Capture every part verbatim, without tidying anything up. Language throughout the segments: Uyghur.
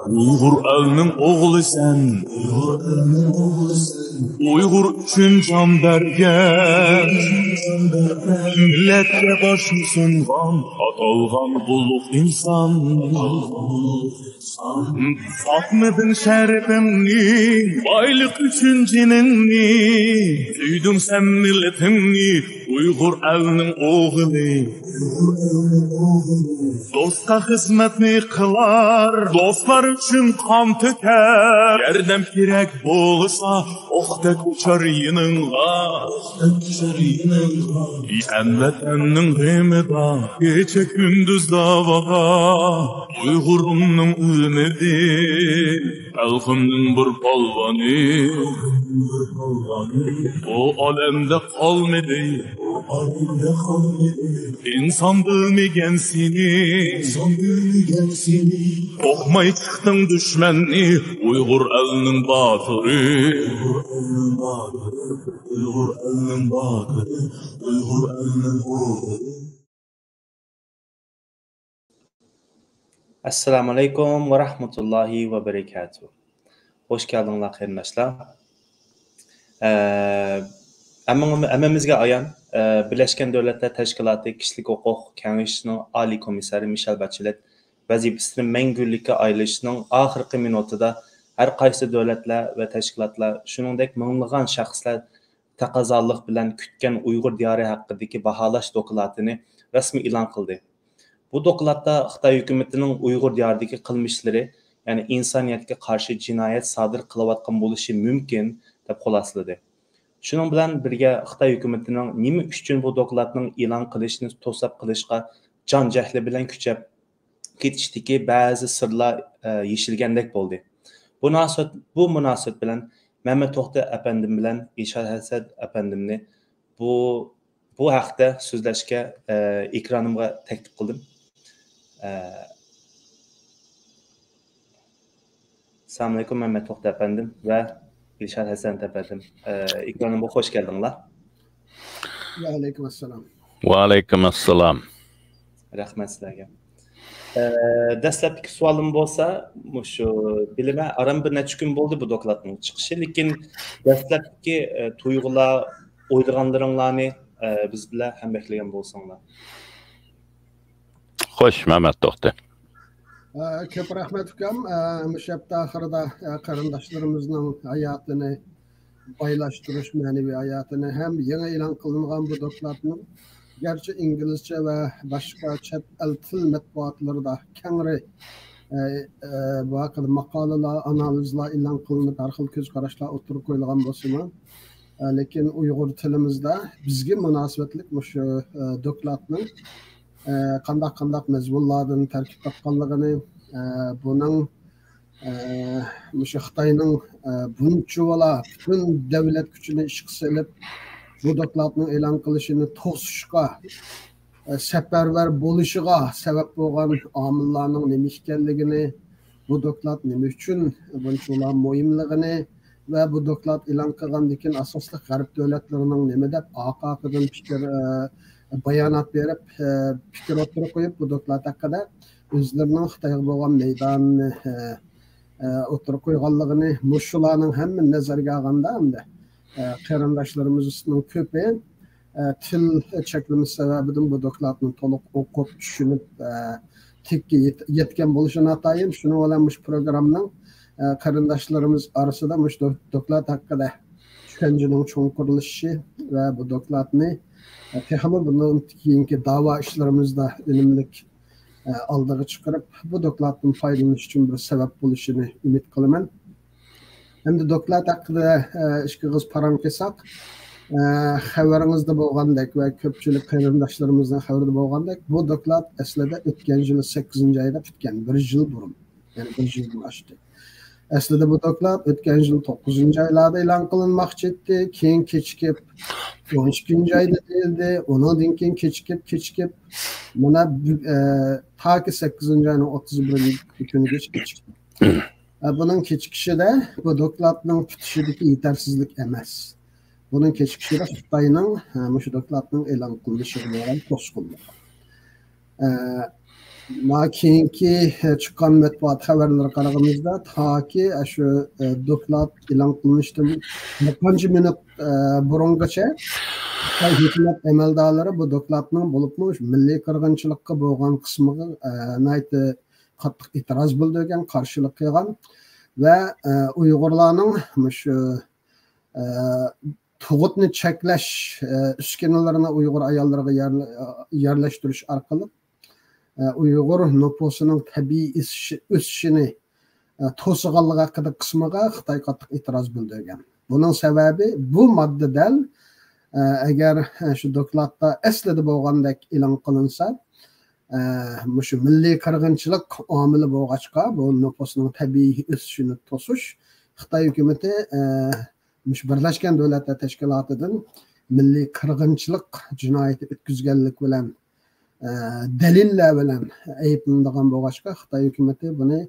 ئۇيغۇر ئەلنىڭ ئوغلى سەن. ئۇيغۇر ئۈچۈن جان بەرگەن، مىللەتكە باشنى سۇنغان، ئاتالغان ئۇلۇغ ئىنسان. ساتمىدىڭ شەرىپىڭنى، بايلىق ئۈچۈن جېنىڭنى، سۆيدۈڭ سەن مىللىتىڭنى، ئۇيغۇر ئەلنىڭ ئوغلى. دوستقا خىزمەتنى قىلار، دوستلار ئۈچۈن قان تۆكەر. ياردەم كېرەك بولسا، ئوقتەك ئۇچار يېنىڭغا. ھەمۋەتەننىڭ غېمىدا، كېچە كۈندۈز داۋاغا. ئۇيغۇرۇمنىڭ ئۈمىدى، خەلقىمنىڭ بىر پالۋانى. ئۇ ئالەمدە قالمىدى. ئىنسان بىلمىگەن سېنى. ئوقماي چىقتىڭ دۈشمەننى، ئۇيغۇر ئەلنىڭ باتۇرى. ئۇيغۇر ئەلنىڭ باتۇرى، ئۇيغۇر ئەلنىڭ ئوغلى. ئەسسالامۇئەلەيكۇم ۋە رەھمەتۇللاھى ۋە بەرىكاتۇھ. خوش كەلدىڭلار قېرىنداشلار. ئە، ھەممىڭ-، ھەممىمىزگە ئايان، ئە، بىرلەشكەن دۆلەتلەر تەشكىلاتى كىشىلىك ھوقۇق كېڭىشىنىڭ ئالىي كومىسسارى مىشېل باچېلېت ۋەزىپىسىنى مەڭگۈلۈككە ئايلىشىنىڭ ئاخىرقى مىنۇتىدا ھەر قايسى دۆلەتلەر ۋە تەشكىلاتلار، شۇنىڭدەك مىڭلىغان شەخسلەر تەقەززالىق بىلەن كۈتكەن ئۇيغۇر دىيارى ھەققىدىكى باھالاش دوكلاتىنى رەسمىي ئېلان قىلدى. بۇ دوكلاتتا خىتاي ھۆكۈمىتىنىڭ ئۇيغۇر دىيارىدىكى قىلمىشلىرى، يەنى ئىنسانىيەتكە قارشى جىنايەت سادىر قىلىۋاتقان بولۇشى مۇمكىن، دەپ خۇلاسىلىدى. شۇنىڭ بىلەن بىرگە، خىتاي ھۆكۈمىتىنىڭ نېمە ئۈچۈن بۇ دوكلاتنىڭ ئېلان قىلىشىنى توساپ قېلىشقا جان-جەھلى بىلەن كۈچەپ كېتىشتىكى بەزى سىرلار، ئە، يېشىلگەندەك بولدى. بۇ ناسىۋەت، بۇ مۇناسىۋەت بىلەن مەمەت توختى ئەپەندىم بىلەن ئىلشات ھەسەن ئەپەندىمنى بۇ، بۇ ھەقتە سۆزلەشكە، ئە، ئېكرانىمغا تەكلىپ قىلدىم. ئە، ئەسسالامۇئەلەيكۇم، مەمەت توختى ئەپەندىم ۋە ئىلشات ھەسەن ئەپەندىم. ئە، ئېكرانىمغا خوش كەلدىڭلار. ۋەئەلەيكۇم ئەسسالام. ۋەئەلەيكۇم ئەسسالام. رەھمەت سىلەرگە. ئە، دەسلەپكى سوئالىم بولسا، مۇشۇ، بىلىمەن، ئاران بىر نەچچە كۈن بولدى بۇ دوكلاتنىڭ چىقىشى، لېكىن دەسلەپكى، ئە، تۇيغۇلار، ئويلىغانلىرىڭلارنى، ئە، بىز بىلەن ھەمبەھسلىگەن بولساڭلار. خوش، مەمەت توختى. ئە، كۆپ رەھمەت، ئۇكام. ئە، مۇشۇ ھەپتە ئاخىرىدا، ئە، قېرىنداشلىرىمىزنىڭ ھاياتىنى بايلاشتۇرۇش، مەنىۋى ھاياتىنى ھەم يېڭى ئېلان قىلىنغان بۇ دوكلاتنىڭ گەرچە ئىنگلىزچە ۋە باشقا چەت ئەل تىل مەتبۇئاتلىرىدا كەڭرى، ئە، ئە، بۇ ھەققىدە ماقالىلار، ئانالىزلار ئېلان قىلىنىپ، ھەر خىل كۆز قاراشلار ئوتتۇرىغا قويۇلغان بولسىمۇ، ئە، لېكىن ئۇيغۇر تىلىمىزدا بىزگە مۇناسىۋەتلىك مۇشۇ، ئە، دوكلاتنىڭ، ئە، قانداق، قانداق مەزمۇنلاردىن تەركىب تاپقانلىقىنى، ئە، بۇنىڭ، ئە، مۇشۇ خىتاينىڭ، ئە، بۇنچىۋالا پۈتۈن دەۋلەت كۈچىنى ئىشقا سېلىپ، بۇ دوكلاتنىڭ ئېلان قىلىشىنى توسۇشقا، ئە، سەپەرۋەر بولۇشىغا سەۋەب بولغان ئامىللارنىڭ نېمە ئىكەنلىكىنى، بۇ دوكلات نېمە ئۈچۈن بۇنچىۋالا مۇھىملىقىنى ۋە بۇ دوكلات ئېلان قىلغاندىن كېيىن ئاساسلىق غەرب دۆلەتلىرىنىڭ نېمە دەپ ئارقا-ئارقىدىن پىكىر، ئە، بايانات بېرىپ، ئە، پىكىر ئوتتۇرىغا قويۇپ، بۇ دوكلات ھەققىدە ئۆزلىرىنىڭ خىتايغا بولغان مەيدانىنى، ئە، ئە، ئوتتۇرىغا قويغانلىقىنى، مۇشۇلارنىڭ ھەممىنى نەزەرگە ئالغاندا، ئەمدى، ئە، قېرىنداشلىرىمىزنىڭ كۆپى، ئە، تىل چەكلىمىسى سەۋەبىدىن بۇ دوكلاتنى تولۇق ئوقۇپ، چۈشىنىپ، ئە، تېككە يېت-، يەتكەن بولۇشى ناتايىن. شۇنىڭ بىلەن مۇشۇ پروگراممىنىڭ، ئە، قېرىنداشلىرىمىز ئارىسىدا مۇشۇ دو-، دوكلات ھەققىدە چۈشەنچىنىڭ چوڭقۇرلىشىشى ۋە بۇ دوكلاتنى، ئە، تېخىمۇ بۇنىڭ كېيىنكى داۋا ئىشلىرىمىزدا ئۈنۈملۈك، ئە، ئالدىغا چىقىرىپ، بۇ دوكلاتتىن پايدىلىنىش ئۈچۈن بىر سەۋەب بولۇشىنى ئۈمىد قىلىمەن. ئەمدى دوكلات ھەققىدە، ئە، ئىككى ئېغىز پاراڭ قىلساق، ئە، خەۋىرىڭىزدە بولغاندەك ۋە كۆپچىلىك قېرىنداشلىرىمىزنىڭ خەۋىرىدە بولغاندەك، بۇ دوكلات ئەسلىدە ئۆتكەن يىلى سەككىزىنچى ئايدا پۈتكەن، بىر يىل بۇرۇن، يەنى بىر يىلدىن ئاشتى. ئەسلىدە بۇ دوكلات ئۆتكەن يىل توققۇزىنچى ئايلاردا ئېلان قىلىنماقچى ئىدى، كېيىن كېچىكىپ، ئون ئىككىنچى ئايدا دېيىلدى، ئۇنىڭدىن كېيىن كېچىكىپ، كېچىكىپ، مانا، بۈ-، ئە، تاكى سەككىزىنچى ئاينىڭ ئوتتۇز بىرىنچى كۈنىگىچە كېچىكتى. ئە، بۇنىڭ كېچىكىشىدە بۇ دوكلاتنىڭ پۈتۈشىدىكى يېتەرسىزلىك ئەمەس. بۇنىڭ كېچىكىشىدە خىتاينىڭ، ئە، مۇشۇ دوكلاتنىڭ ئېلان قىلىنىشىغا بولغان توسقۇنلۇق. ئە، ما كېيىنكى چىققان مەتبۇئات خەۋەرلىرىگە قارىغىنىمىزدا، تاكى شۇ، ئە، دوكلات ئېلان قىلىنىشتىن بىر قانچە مىنۇت، ئە، بۇرۇنغىچە خىتاي ھۆكۈمەت ئەمەلدارلىرى بۇ دوكلاتنىڭ، بولۇپمۇ مۇشۇ مىللىي قىرغىنچىلىققا بولغان قىسمىغا، ئە، ناھايىتى قاتتىق ئېتىراز بىلدۈرگەن، قارشىلىق قىلغان ۋە، ئە، ئۇيغۇرلارنىڭ مۇشۇ، ئە، تۇغۇتنى چەكلەش، ئە، ئۈسكۈنىلىرىنى ئۇيغۇر ئاياللىرىغا يەرلە-، يەرلەشتۈرۈش ئارقىلىق، ئە، ئۇيغۇر نوپۇسىنىڭ تەبىئىي ئېسىشى-، ئۆسۈشىنى، ئە، توسىغانلىقى ھەققىدە قىسمىغا خىتاي قاتتىق ئېتىراز بىلدۈرگەن. بۇنىڭ سەۋەبى، بۇ ماددا دەل، ئە، ئەگەر، ئە، شۇ دوكلاتتا ئەسلىدە بولغاندەك ئېلان قىلىنسا، ئە، مۇشۇ مىللىي قىرغىنچىلىق ئامىلى بولغاچقا، بۇ نوپۇسنىڭ تەبىئىي ئۆسۈشىنى توسۇش، خىتاي ھۆكۈمىتى، ئە، مۇشۇ بىرلەشكەن دۆلەتلەر تەشكىلاتىدىن مىللىي قىرغىنچىلىق جىنايىتى ئۆتكۈزگەنلىك بىلەن، ئە، دەلىللەر بىلەن ئەيىبلىنىدىغان بولغاچقا، خىتاي ھۆكۈمىتى بۇنى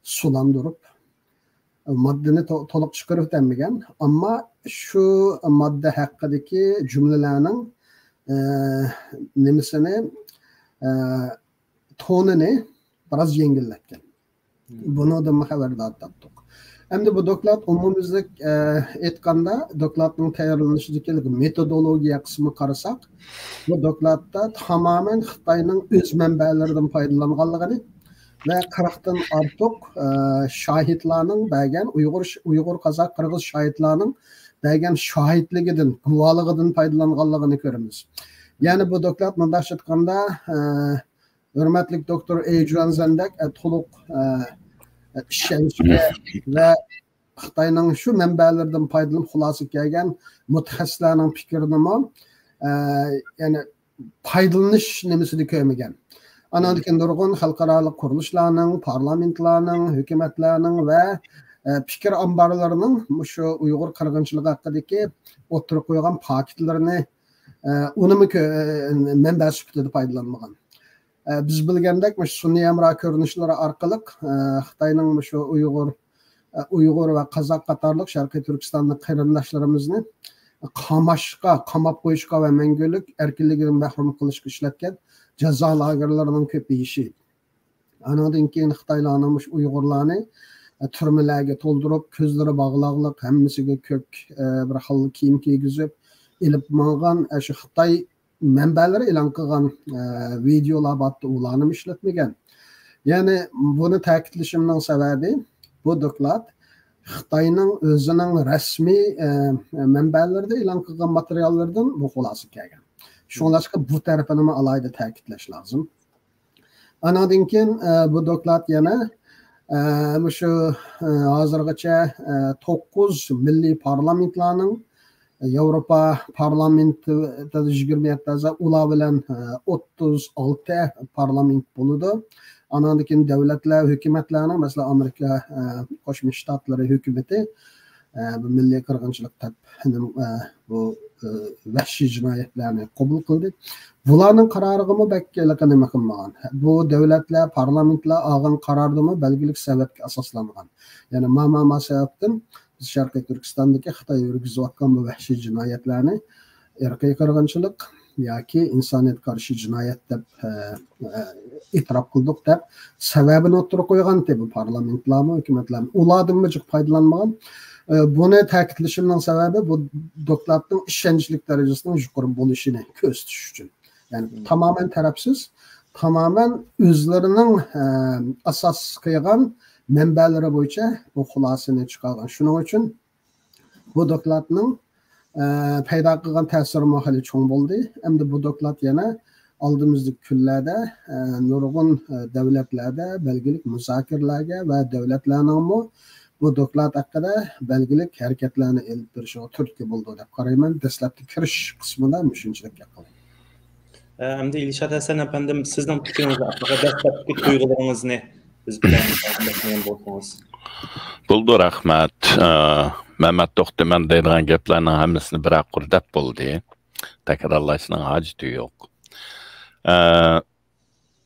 سۇلاندۇرۇپ، ماددىنى تو-، تولۇق چىقىرىۋېتەلمىگەن. ئەمما شۇ ماددا ھەققىدىكى جۈملىلەرنىڭ، ئە، نېمىسىنى، ئە، تونىنى بىراز يەڭگىللەتكەن. بۇنىڭدىنمۇ خەۋەردار تاپتۇق. ئەمدى بۇ دوكلات ئومۇميۈزلۈك، ئە، ئېيتقاندا، دوكلاتنىڭ تەييارلىنىشىدىكى مېتودولوگىيە قىسمىغا قارىساق، بۇ دوكلاتتا تامامەن خىتاينىڭ ئۆز مەنبەلىرىدىن پايدىلانغانلىقىنى ۋە قىرىقتىن ئارتۇق، ئە، شاھىتلارنىڭ بەرگەن، ئۇيغۇر، ئۇيغۇر، قازاق، قىرغىز شاھىتلارنىڭ بەرگەن شاھىتلىكىدىن، گۇۋاھلىقىدىن پايدىلانغانلىقىنى كۆرىمىز. يەنى بۇ دوكلات مۇنداقچە ئېيتقاندا، ئە، ھۆرمەتلىك دوكتور ئېي جۈەنزەندەك، ئە، تولۇق، ئە، ئىشەنچكە ۋە خىتاينىڭ شۇ مەنبەلىرىدىن پايدىلىنىپ خۇلاسە كەلگەن مۇتەخەسسىسلەرنىڭ پىكرىنىمۇ، ئە، يەنى پايدىلىنىش نېمىسىدە كۆرمىگەن. ئانان كېيىن نۇرغۇن خەلقئارالىق قۇرۇلۇشلارنىڭ، پارلامېنتلارنىڭ، ھۆكۈمەتلەرنىڭ ۋە، ئە، پىكىر ئامبارلىرىنىڭ مۇشۇ ئۇيغۇر قىرغىنچىلىقى ھەققىدىكى ئوتتۇرىغا قويغان پاكىتلىرىنى، ئە، ئۇنىمۇ كۆ-، مەنبە سۈپىتىدە پايدىلانمىغان. ئە، بىز بىلگەندەك، مۇشۇ سۈنئىي ھەمراھ كۆرۈنۈشلىرى ئارقىلىق، ئە، خىتاينىڭ مۇشۇ ئۇيغۇر، ئە، ئۇيغۇر ۋە قازاق قاتارلىق شەرقىي تۈركىستانلىق قېرىنداشلىرىمىزنى قاماشقا، قاماپ قويۇشقا ۋە مەڭگۈلۈك ئەركىنلىكىدىن مەھرۇم قىلىشقا ئىشلەتكەن جازا لاگېرلىرىنىڭ كۆپىيىشى. ئانىڭدىن كېيىن خىتايلارنىڭ مۇشۇ ئۇيغۇرلارنى، ئە، تۈرمىلەرگە تولدۇرۇپ، كۆزلىرى باغلاقلىق، ھەممىسىگە كۆك، ئە، بىر خىل كىيىم كىيگۈزۈپ، ئېلىپ ماڭغان، ئە، شۇ خىتاي مەنبەلىرى ئېلان قىلغان، ئە، ۋىدېئولار بارتتى، ئۇلارنىمۇ ئىشلەتمىگەن. يەنى بۇنى تەكىتلىشىمنىڭ سەۋەبى، بۇ دوكلات خىتاينىڭ ئۆزىنىڭ رەسمىي، ئە، مەنبەلىرىدە ئېلان قىلغان ماتېرىياللىرىدىن بۇ خۇلاسە كەلگەن. شۇڭلاشقا بۇ تەرىپىنىمۇ ئالاھىدە تەكىتلەش لازىم. ئانىڭدىن كېيىن، ئە، بۇ دوكلات يەنە، ئە، مۇشۇ، ئە، ھازىرغىچە، ئە، توققۇز مىللىي پارلامېنتلارنىڭ، ياۋروپا پارلامېنتىدا يىگىرمە يەتتە ئەزا، ئۇلار بىلەن، ئە، ئوتتۇز ئالتە پارلامېنت بولىدۇ. ئانىڭدىن كېيىن دۆلەتلەر، ھۆكۈمەتلەرنىڭ، مەسىلەن، ئامېرىكا، ئە، قوشما شتاتلىرى ھۆكۈمىتى، ئە، بۇ مىللىي قىرغىنچىلىق دەپ، ئە، بۇ، ئە، ۋەھشىي جىنايەتلەرنى قوبۇل قىلدى. بۇلارنىڭ قارارىغىمۇ بەك ھېلىقى نېمە قىلمىغان. بۇ دۆلەتلەر، پارلامېنتلار ئالغان قاراردىمۇ بەلگىلىك سەۋەبكە ئاساسلانغان. يەنى ما، ما، ما سەۋەبتىن بىز شەرقىي تۈركىستاندىكى خىتاي يۈرگۈزۈۋاتقان بۇ ۋەھشىي جىنايەتلەرنى، ئىرقىي قىرغىنچىلىق ياكى ئىنسانىيەتكە قارشى جىنايەت دەپ، ئە، ئە، ئېتىراپ قىلدۇق دەپ سەۋەبىنى ئوتتۇرىغا قويغانتى بۇ پارلامېنتلارمۇ، ھۆكۈمەتلەرمۇ. ئۇلاردىنمۇ جىق پايدىلانمىغان. ئە، بۇنى تەكىتلىشىمنىڭ سەۋەبى بۇ دوكلاتنىڭ ئىشەنچلىك دەرىجىسىنىڭ يۇقىرى بولۇشىنى كۆرسىتىش ئۈچۈن. يەنى تامامەن تەرەپسىز، تامامەن ئۆزلىرىنىڭ، ئە، ئاساس قىلغان مەنبەلىرى بويىچە بۇ خۇلاسىنى چىقارغان. شۇنىڭ ئۈچۈن بۇ دوكلاتنىڭ، ئە، پەيدا قىلغان تەسىرىمۇ خېلى چوڭ بولدى. ئەمدى بۇ دوكلات يەنە ئالدىمىزدىكى كۈنلەردە، ئە، نۇرغۇن، ئە، دۆلەتلەردە بەلگىلىك مۇزاكىرىلەرگە ۋە دۆلەتلەرنىڭمۇ بۇ دوكلات ھەققىدە بەلگىلىك ھەرىكەتلەرنى ئېلىپ بېرىشىغا تۈرتكە بولىدۇ دەپ قارايمەن. دەسلەپكى كىرىش قىسمىدا مۇشۇنچىلىك گەپ قىلدىم. ئە، ئەمدى ئىلشات ھەسەن ئەپەندىم، سىزنىڭ پىكرىڭىزنى ئاخىرىغا دەسلەپكى تۇيغۇلىرىڭىزنى بىز بىلەن پايتاقلاشمىغان بولسىڭىز. بولدى، رەھمەت. ئە، مەمەت توختى، مەن دەيدىغان گەپلەرنىڭ ھەممىسىنى بىرەر قۇر دەپ بولدى. تەكرارلاشنىڭ ھاجىتى يوق. ئە،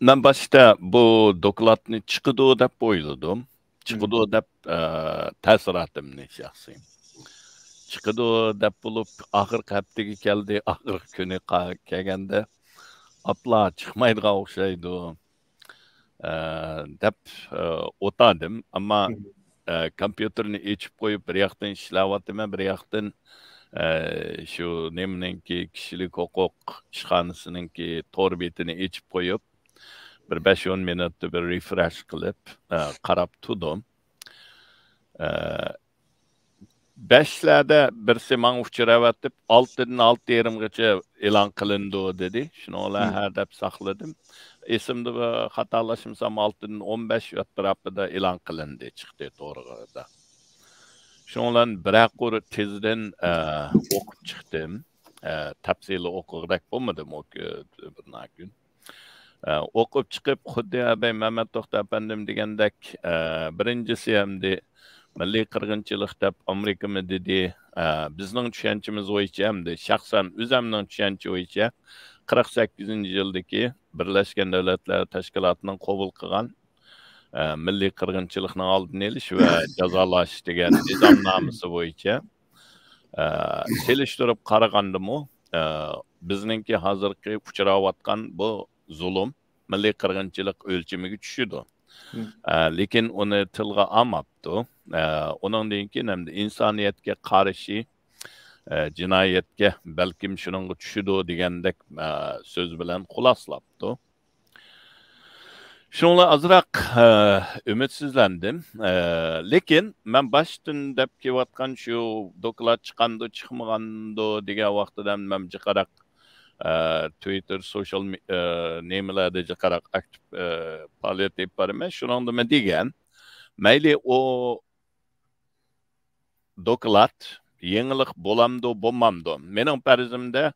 مەن باشتا بۇ دوكلاتنى چىقىدۇ دەپ ئويلىدىم. چىقىدۇ دەپ، ئە، تەسىراتىمنى شەخسىي. چىقىدۇ دەپ بولۇپ، ئاخىرقى ھەپتىگە كەلدى، ئاخىرقى كۈنى قا-، كەلگەندە، ئاپلا چىقمايدىغان ئوخشايدۇ. ئە، دەپ، ئە، ئوتادىم. ئەمما، ئە، كومپيۇتېرنى ئېچىپ قويۇپ، بىر ياقتىن ئىشلەۋاتىمەن، بىر ياقتىن، ئە، شۇ نېمىنىڭكى، كىشىلىك ھوقۇق ئىشخانىسىنىڭكى تور بېتىنى ئېچىپ قويۇپ، بىر بەش-ئون مىنۇتتا بىر رېفرېش قىلىپ، ئە، قاراپ تۇردۇم. ئە، بەشلەردە بىرسى ماڭا ئۇچۇر ئەۋەتىپ، ئالتىدىن ئالتە يېرىمغىچە ئېلان قىلىنىدۇ دېدى. شۇنىڭ بىلەن ھە دەپ ساقلىدىم. ئېسىمدە بىر خاتالاشمىسام، ئالتىدىن ئون بەش ئەتراپىدا ئېلان قىلىندى، چىقتى تورغا. شۇنىڭ بىلەن بىرەر قۇر تېزدىن، ئە، ئوقۇپ چىقتىم. ئە، تەپسىلىي ئوقۇغۇدەك بولمىدىم ئۇ كۈ-، بىر كۈن. ئە، ئوقۇپ چىقىپ، خۇددى ئەبەي مەمەت توختى ئەپەندىم دېگەندەك، ئە، بىرىنچىسى ئەمدى مىللىي قىرغىنچىلىق دەپ ئامېرىكىمۇ دېدى. ئە، بىزنىڭ چۈشەنچىمىز بويىچە ئەمدى، شەخسەن ئۆزەمنىڭ چۈشەنچە بويىچە، قىرىق سەككىزىنچى يىلدىكى بىرلەشكەن دۆلەتلەر تەشكىلاتىنىڭ قوبۇل قىلغان، ئە، مىللىي قىرغىنچىلىقنىڭ ئالدىنى ئېلىش ۋە جازالاش دېگەن نىزامنامىسى بويىچە، ئە، سېلىشتۇرۇپ قارىغاندىمۇ، ئە، بىزنىڭكى ھازىرقى ئۇچراۋاتقان بۇ زۇلۇم مىللىي قىرغىنچىلىق ئۆلچىمىگە چۈشىدۇ. ئە، لېكىن ئۇنى تىلغا ئالماپتۇ. ئە، ئۇنىڭدىن كېيىن ئەمدى ئىنسانىيەتكە قارشى، ئە، جىنايەتكە بەلكىم شۇنىڭغا چۈشىدۇ دېگەندەك، ئە، سۆز بىلەن خۇلاسىلاپتۇ. شۇڭلا ئازراق، ئە، ئۈمىدسىزلەندىم. ئە، لېكىن مەن باشتىن دەپ كېلىۋاتقان شۇ دوكلات چىقامدۇ، چىقمىغاندۇ دېگەن ۋاقتىدا مەن جىقراق، ئە، تۋىتتېر، سوشال مې-، ئە، نېمىلەردە جىقراق ئاكتىپ، ئە، پائالىيەت ئېلىپ بارىمەن. شۇنىڭدىمۇ دېگەن، مەيلى ئۇ دوكلات يېڭىلىق بولامدۇ، بولمامدۇ؟ مېنىڭ پەرىزىمدە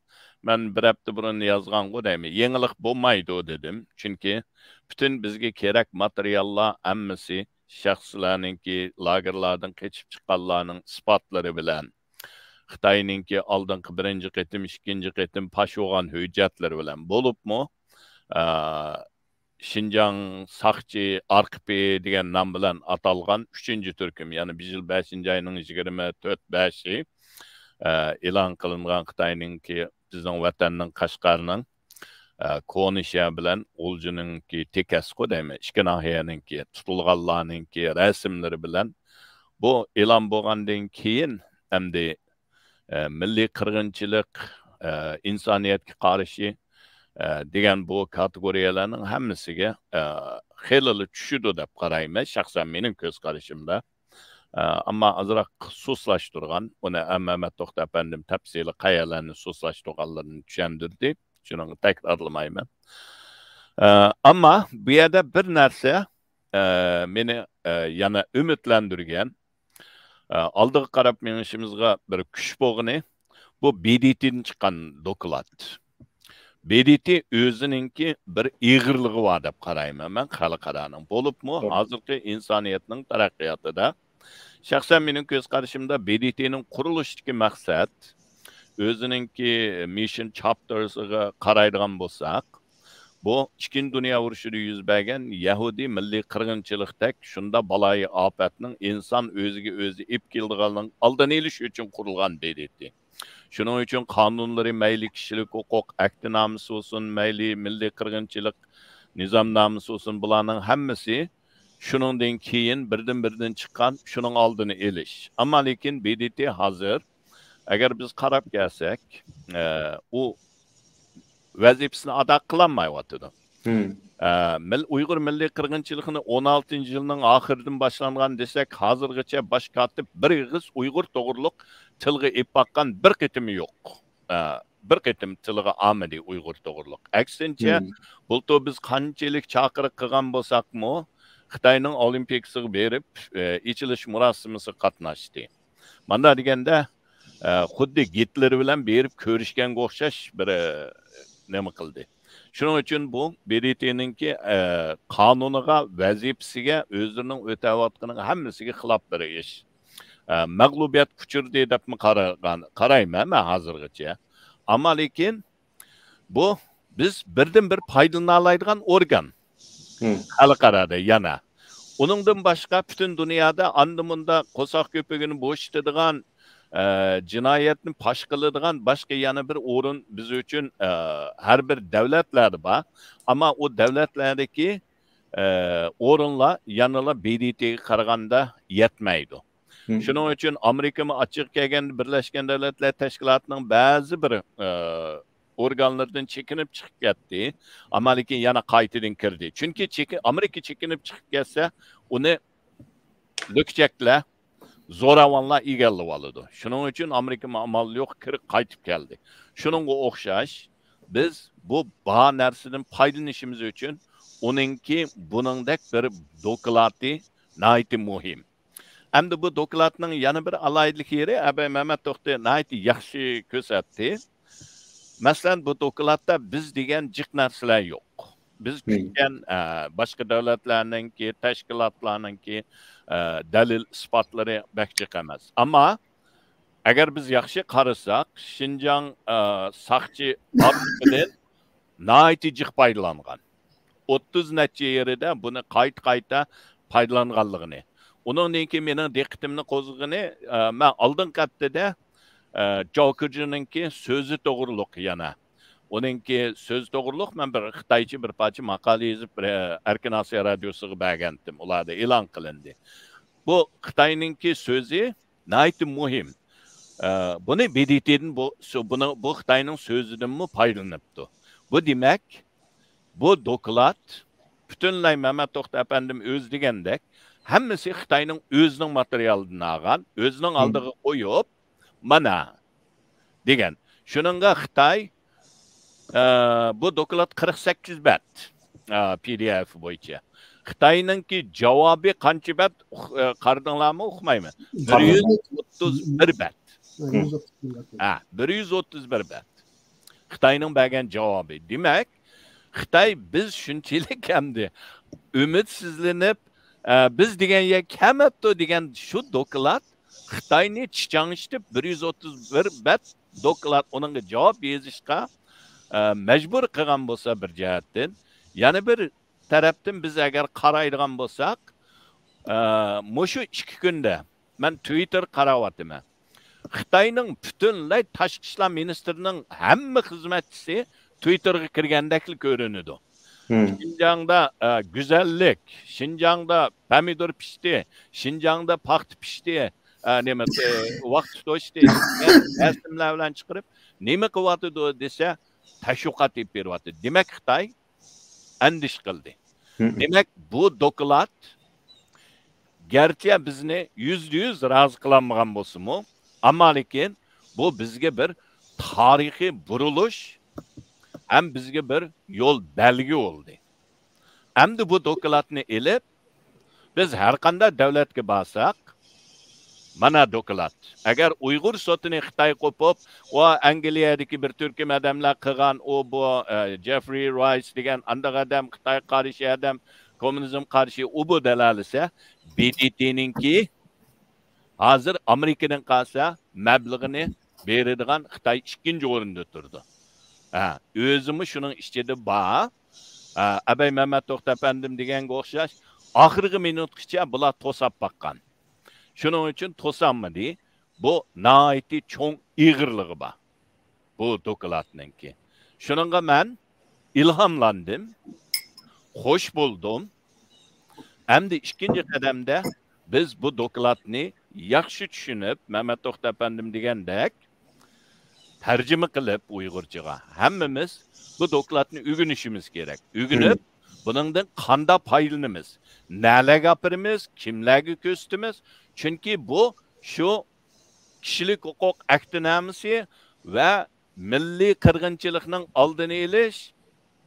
مەن بىر ھەپتە بۇرۇن يازغانغۇ دەيمەن، يېڭىلىق بولمايدۇ دېدىم. چۈنكى پۈتۈن بىزگە كېرەك ماتېرىياللار ھەممىسى شەخسلەرنىڭكى، لاگېرلاردىن قېچىپ چىققانلارنىڭ ئىسپاتلىرى بىلەن، خىتاينىڭكى ئالدىنقى بىرىنچى قېتىم، ئىككىنچى قېتىم پاش بولغان ھۆججەتلىرى بىلەن بولۇپمۇ، ئە، شىنجاڭ ساقچى ئارقىپى دېگەن نام بىلەن ئاتالغان ئۈچىنچى تۈركۈم، يەنى بىر يىل بەشىنچى ئاينىڭ يىگىرمە تۆت بەشى، ئە، ئېلان قىلىنغان خىتاينىڭكى، بىزنىڭ ۋەتەننىڭ، قەشقەرنىڭ، ئە، كونا شەھەر بىلەن غۇلجىنىڭكى تېكەسكۇ دەيمەن، ئىككى ناھىيەنىڭكى تۇتۇلغانلارنىڭكى رەسىملىرى بىلەن بۇ ئېلان بولغاندىن كېيىن ئەمدى ئە، مىللىي قىرغىنچىلىق، ئە، ئىنسانىيەتكە قارشى، ئە، دېگەن بۇ كاتېگورىيەلەرنىڭ ھەممىسىگە، ئە، خېلىلا چۈشىدۇ دەپ قارايمەن، شەخسەن مېنىڭ كۆز قارىشىمدا. ئە، ئەمما ئازراق سۇسلاشتۇرغان، ئۇنى ئە، مەمەت توختى ئەپەندىم تەپسىلىي قەيەرلەرنى سۇسلاشتۇرغانلىرىنى چۈشەندۈردى، شۇنىڭغا تەكرارلىمايمەن. ئە، ئەمما بۇ يەردە بىر نەرسە، ئە، مېنى، ئە، يەنە ئۈمىدلەندۈرگەن، ئە، ئالدىغا قاراپ مېڭىشىمىزغا بىر كۈچ بولغىنى، بۇ ب د ت دىن چىققان دوكلات. ب د ت ئۆزىنىڭكى بىر ئېغىرلىقى بار دەپ قارايمەن مەن خەلقئارانىڭ. بولۇپمۇ ھازىرقى ئىنسانىيەتنىڭ تەرەققىياتىدا، شەخسەن مېنىڭ كۆز قارىشىمدا ب د ت نىڭ قۇرۇلۇشىدىكى مەقسەت، ئۆزىنىڭكى مىشن چاپتېرسىغا قارايدىغان بولساق، بۇ ئىككىنچى دۇنيا ئۇرۇشىدا يۈز بەرگەن يەھۇدىي مىللىي قىرغىنچىلىقتەك شۇنداق بالايىئاپەتنىڭ ئىنسان ئۆزىگە ئۆزى ئېلىپ كېلىدىغانلىقىنىڭ ئالدىنى ئېلىش ئۈچۈن قۇرۇلغان ب د ت. شۇنىڭ ئۈچۈن قانۇنلىرى مەيلى كىشىلىك ھوقۇق ئەھدىنامىسى بولسۇن، مەيلى مىللىي قىرغىنچىلىق نىزامنامىسى بولسۇن، بۇلارنىڭ ھەممىسى شۇنىڭدىن كېيىن بىردىن-بىردىن چىققان، شۇنىڭ ئالدىنى ئېلىش. ئەمما لېكىن ب د ت ھازىر، ئەگەر بىز قاراپ كەلسەك، ئە، ئۇ ۋەزىپىسىنى ئادا قىلالمايۋاتىدۇ. ئە، مىل-، ئۇيغۇر مىللىي قىرغىنچىلىقىنى ئون ئالتىنچى يىلنىڭ ئاخىرىدىن باشلانغان دېسەك، ھازىرغىچە باش كاتىپ بىر ئېغىز ئۇيغۇر توغرۇلۇق تىلغا ئېلىپ باققان بىر قېتىمى يوق. ئە، بىر قېتىم تىلغا ئالمىدى ئۇيغۇر توغرۇلۇق. ئەكسىنچە، بۇلتۇر بىز قانچىلىك چاقىرىق قىلغان بولساقمۇ، خىتاينىڭ ئولىمپىكىسىغا بېرىپ، ئە، ئېچىلىش مۇراسىمىسىغا قاتناشتى. مانداق دېگەندە، ئە، خۇددى گىتلېر بىلەن بېرىپ كۆرۈشكەنگە ئوخشاش بىر، ئە، نېمە قىلدى. شۇنىڭ ئۈچۈن بۇ ب د ت نىڭكى، ئە، قانۇنىغا، ۋەزىپىسىگە، ئۆزلىرىنىڭ ئۆتەۋاتقىنىغا ھەممىسىگە خىلاپ بىر ئىش. ئە، مەغلۇبىيەتكە ئۇچرىدى دەپمۇ قارىغان، قارايمەن مەن ھازىرغىچە. ئەمما لېكىن بۇ بىز بىردىنبىر پايدىلىنالايدىغان ئورگان. خەلقئارادا يەنە. ئۇنىڭدىن باشقا پۈتۈن دۇنيادا ئاندا-مۇندا قورساق كۆپۈكىنى بوشىتىدىغان، ئە، جىنايەتنى پاش قىلىدىغان باشقا يەنە بىر ئورۇن بىز ئۈچۈن، ئە، ھەر بىر دۆلەتلەردە بار. ئەمما ئۇ دۆلەتلەردىكى ئە، ئورۇنلار يەنىلا ب د ت غا قارىغاندا يەتمەيدۇ. شۇنىڭ ئۈچۈن ئامېرىكىمۇ ئاچچىقى كەلگەندە بىرلەشكەن دۆلەتلەر تەشكىلاتىنىڭ بەزى بىر، ئە، ئورگانلىرىدىن چېكىنىپ چىقىپ كەتتى. ئەمما لېكىن يەنە قايتىدىن كىردى. چۈنكى چېكى-، ئامېرىكا چېكىنىپ چىقىپ كەتسە، ئۇنى لۈكچەكلەر، زوراۋانلار ئىگىلىۋالىدۇ. شۇنىڭ ئۈچۈن ئامېرىكىمۇ ئامال يوق كىرىپ قايتىپ كەلدى. شۇنىڭغا ئوخشاش، بىز بۇ بار نەرسىدىن پايدىلىنىشىمىز ئۈچۈن ئۇنىڭكى بۇنىڭدەك بىر دوكلاتى ناھايىتى مۇھىم. ئەمدى بۇ دوكلاتنىڭ يەنە بىر ئالاھىدىلىك يېرى، ئەبەي مەمەت توختى ناھايىتى ياخشى كۆرسەتتى. مەسىلەن، بۇ دوكلاتتا بىز دېگەن جىق نەرسىلەر يوق. بىز كۈتكەن، ئە، باشقا دۆلەتلەرنىڭكى، تەشكىلاتلارنىڭكى، ئە، دەلىل ئىسپاتلىرى بەك جىق ئەمەس. ئەمما ئەگەر بىز ياخشى قارىساق، شىنجاڭ، ئە، ساقچى ئارخىپىدىن ناھايىتى جىق پايدىلانغان. ئوتتۇز نەچچە يېرىدە بۇنى قايتا-قايتا پايدىلانغانلىقىنى. ئۇنىڭدىن كېيىن مېنىڭ دىققىتىمنى قوزغىغىنى، ئە، مەن ئالدىنقى ھەپتىدە، ئە، جاۋ كېجىنىڭكى سۆزى توغرۇلۇق يەنە. ئۇنىڭكى سۆزى توغرۇلۇق مەن بىر خىتايچە بىر پارچە ماقالە يېزىپ، بىر، ئە، ئەركىن ئاسىيا رادىيوسىغا بەرگەنتىم. ئۇلاردا ئېلان قىلىندى. بۇ خىتاينىڭكى سۆزى ناھايىتى مۇھىم. ئە، بۇنى ب د ت دىن بۇ، سۆ-، بۇنى، بۇ خىتاينىڭ سۆزىدىنمۇ پايدىلىنىپتۇ. بۇ دېمەك، بۇ دوكلات پۈتۈنلەي مەمەت توختى ئەپەندىم ئۆزى دېگەندەك، ھەممىسى خىتاينىڭ ئۆزىنىڭ ماتېرىيالىدىن ئالغان، ئۆزىنىڭ ئالدىغا قويۇپ، مانا، دېگەن. شۇنىڭغا خىتاي، ئە، بۇ دوكلات قىرىق سەككىز بەت، ئە، پ د ف بويىچە. خىتاينىڭكى جاۋابى قانچە بەت، ئۇق-، ئە، قارىدىڭلارمۇ ئۇقمايمەن. بىر يۈز ئوتتۇز بىر بەت. ھە، بىر يۈز ئوتتۇز بىر بەت. خىتاينىڭ بەرگەن جاۋابى. دېمەك، خىتاي بىز شۇنچىلىك ئەمدى ئۈمىدسىزلىنىپ، ئە، بىز دېگەن يەر كەلمەپتۇ دېگەن شۇ دوكلات خىتاينى چىچاڭشىتىپ، بىر يۈز ئوتتۇز بىر بەت دوكلات ئۇنىڭغا جاۋاب يېزىشقا، ئە، مەجبۇر قىلغان بولسا بىر جەھەتتىن، يەنە بىر تەرەپتىن بىز ئەگەر قارايدىغان بولساق، ئە، مۇشۇ ئىككى كۈندە مەن تۋىتتېر قاراۋاتىمەن. خىتاينىڭ پۈتۈنلەي تاشقى ئىشلار مىنىستىرىنىڭ ھەممە خىزمەتچىسى تۋىتتېرغا كىرگەندەكلا كۆرۈنىدۇ. شىنجاڭدا، ئە، گۈزەللىك، شىنجاڭدا پەمىدۇر پىشتى، شىنجاڭدا پاختا پىشتى، ئە، نېمە، ئە، ۋاقىت توشتى دېگەن رەسىملەر بىلەن چىقىرىپ، نېمە قىلىۋاتىدۇ دېسە، تەشۋىقات ئېلىپ بېرىۋاتىدۇ. دېمەك، خىتاي ئەندىشە قىلدى. دېمەك، بۇ دوكلات گەرچە بىزنى يۈزدە يۈز رازى قىلالمىغان بولسىمۇ، ئەمما لېكىن بۇ بىزگە بىر تارىخىي بۇرۇلۇش ھەم بىزگە بىر يول بەلگە بولدى. ئەمدى بۇ دوكلاتنى ئېلىپ، بىز ھەر قانداق دۆلەتكە بارساق، مانا دوكلات. ئەگەر ئۇيغۇر سوتىنى خىتاي قوپۇپ، ئۇ ئەنگلىيەدىكى بىر تۈركۈم ئادەملەر قىلغان، ئۇ بۇ، ئە، جېفرى رايس دېگەن ئانداق ئادەم، خىتايغا قارشى ئادەم، كوممۇنىزم قارشى، ئۇ بۇ دەلالىسە، ب د ت نىڭكى ھازىر ئامېرىكىدىن قالسا مەبلىغىنى بېرىدىغان خىتاي ئىككىنچى ئورۇندا تۇرىدۇ. ھە، ئۆزىمۇ شۇنىڭ ئىچىدە بار. ھە، ئەبەي مەمەت توختى ئەپەندىم دېگەنگە ئوخشاش، ئاخىرقى مىنۇتقىچە بۇلار توساپ باققان. شۇنىڭ ئۈچۈن توسالمىدى. بۇ ناھايىتى چوڭ ئېغىرلىقى بار بۇ دوكلاتنىڭكى. شۇنىڭغا مەن ئىلھاملاندىم، خوش بولدۇم. ئەمدى ئىككىنچى قەدەمدە بىز بۇ دوكلاتنى ياخشى چۈشىنىپ، مەمەت توختى ئەپەندىم دېگەندەك، تەرجىمە قىلىپ ئۇيغۇرچىغا، ھەممىمىز بۇ دوكلاتنى ئۆگىنىشىمىز كېرەك. ئۆگىنىپ، بۇنىڭدىن قانداق پايدىلىنىمىز، نەلەرگە ئاپىرىمىز، كىملەرگە كۆرسىتىمىز؟ چۈنكى بۇ شۇ كىشىلىك ھوقۇق ئەھدىنامىسى ۋە مىللىي قىرغىنچىلىقنىڭ ئالدىنى ئېلىش،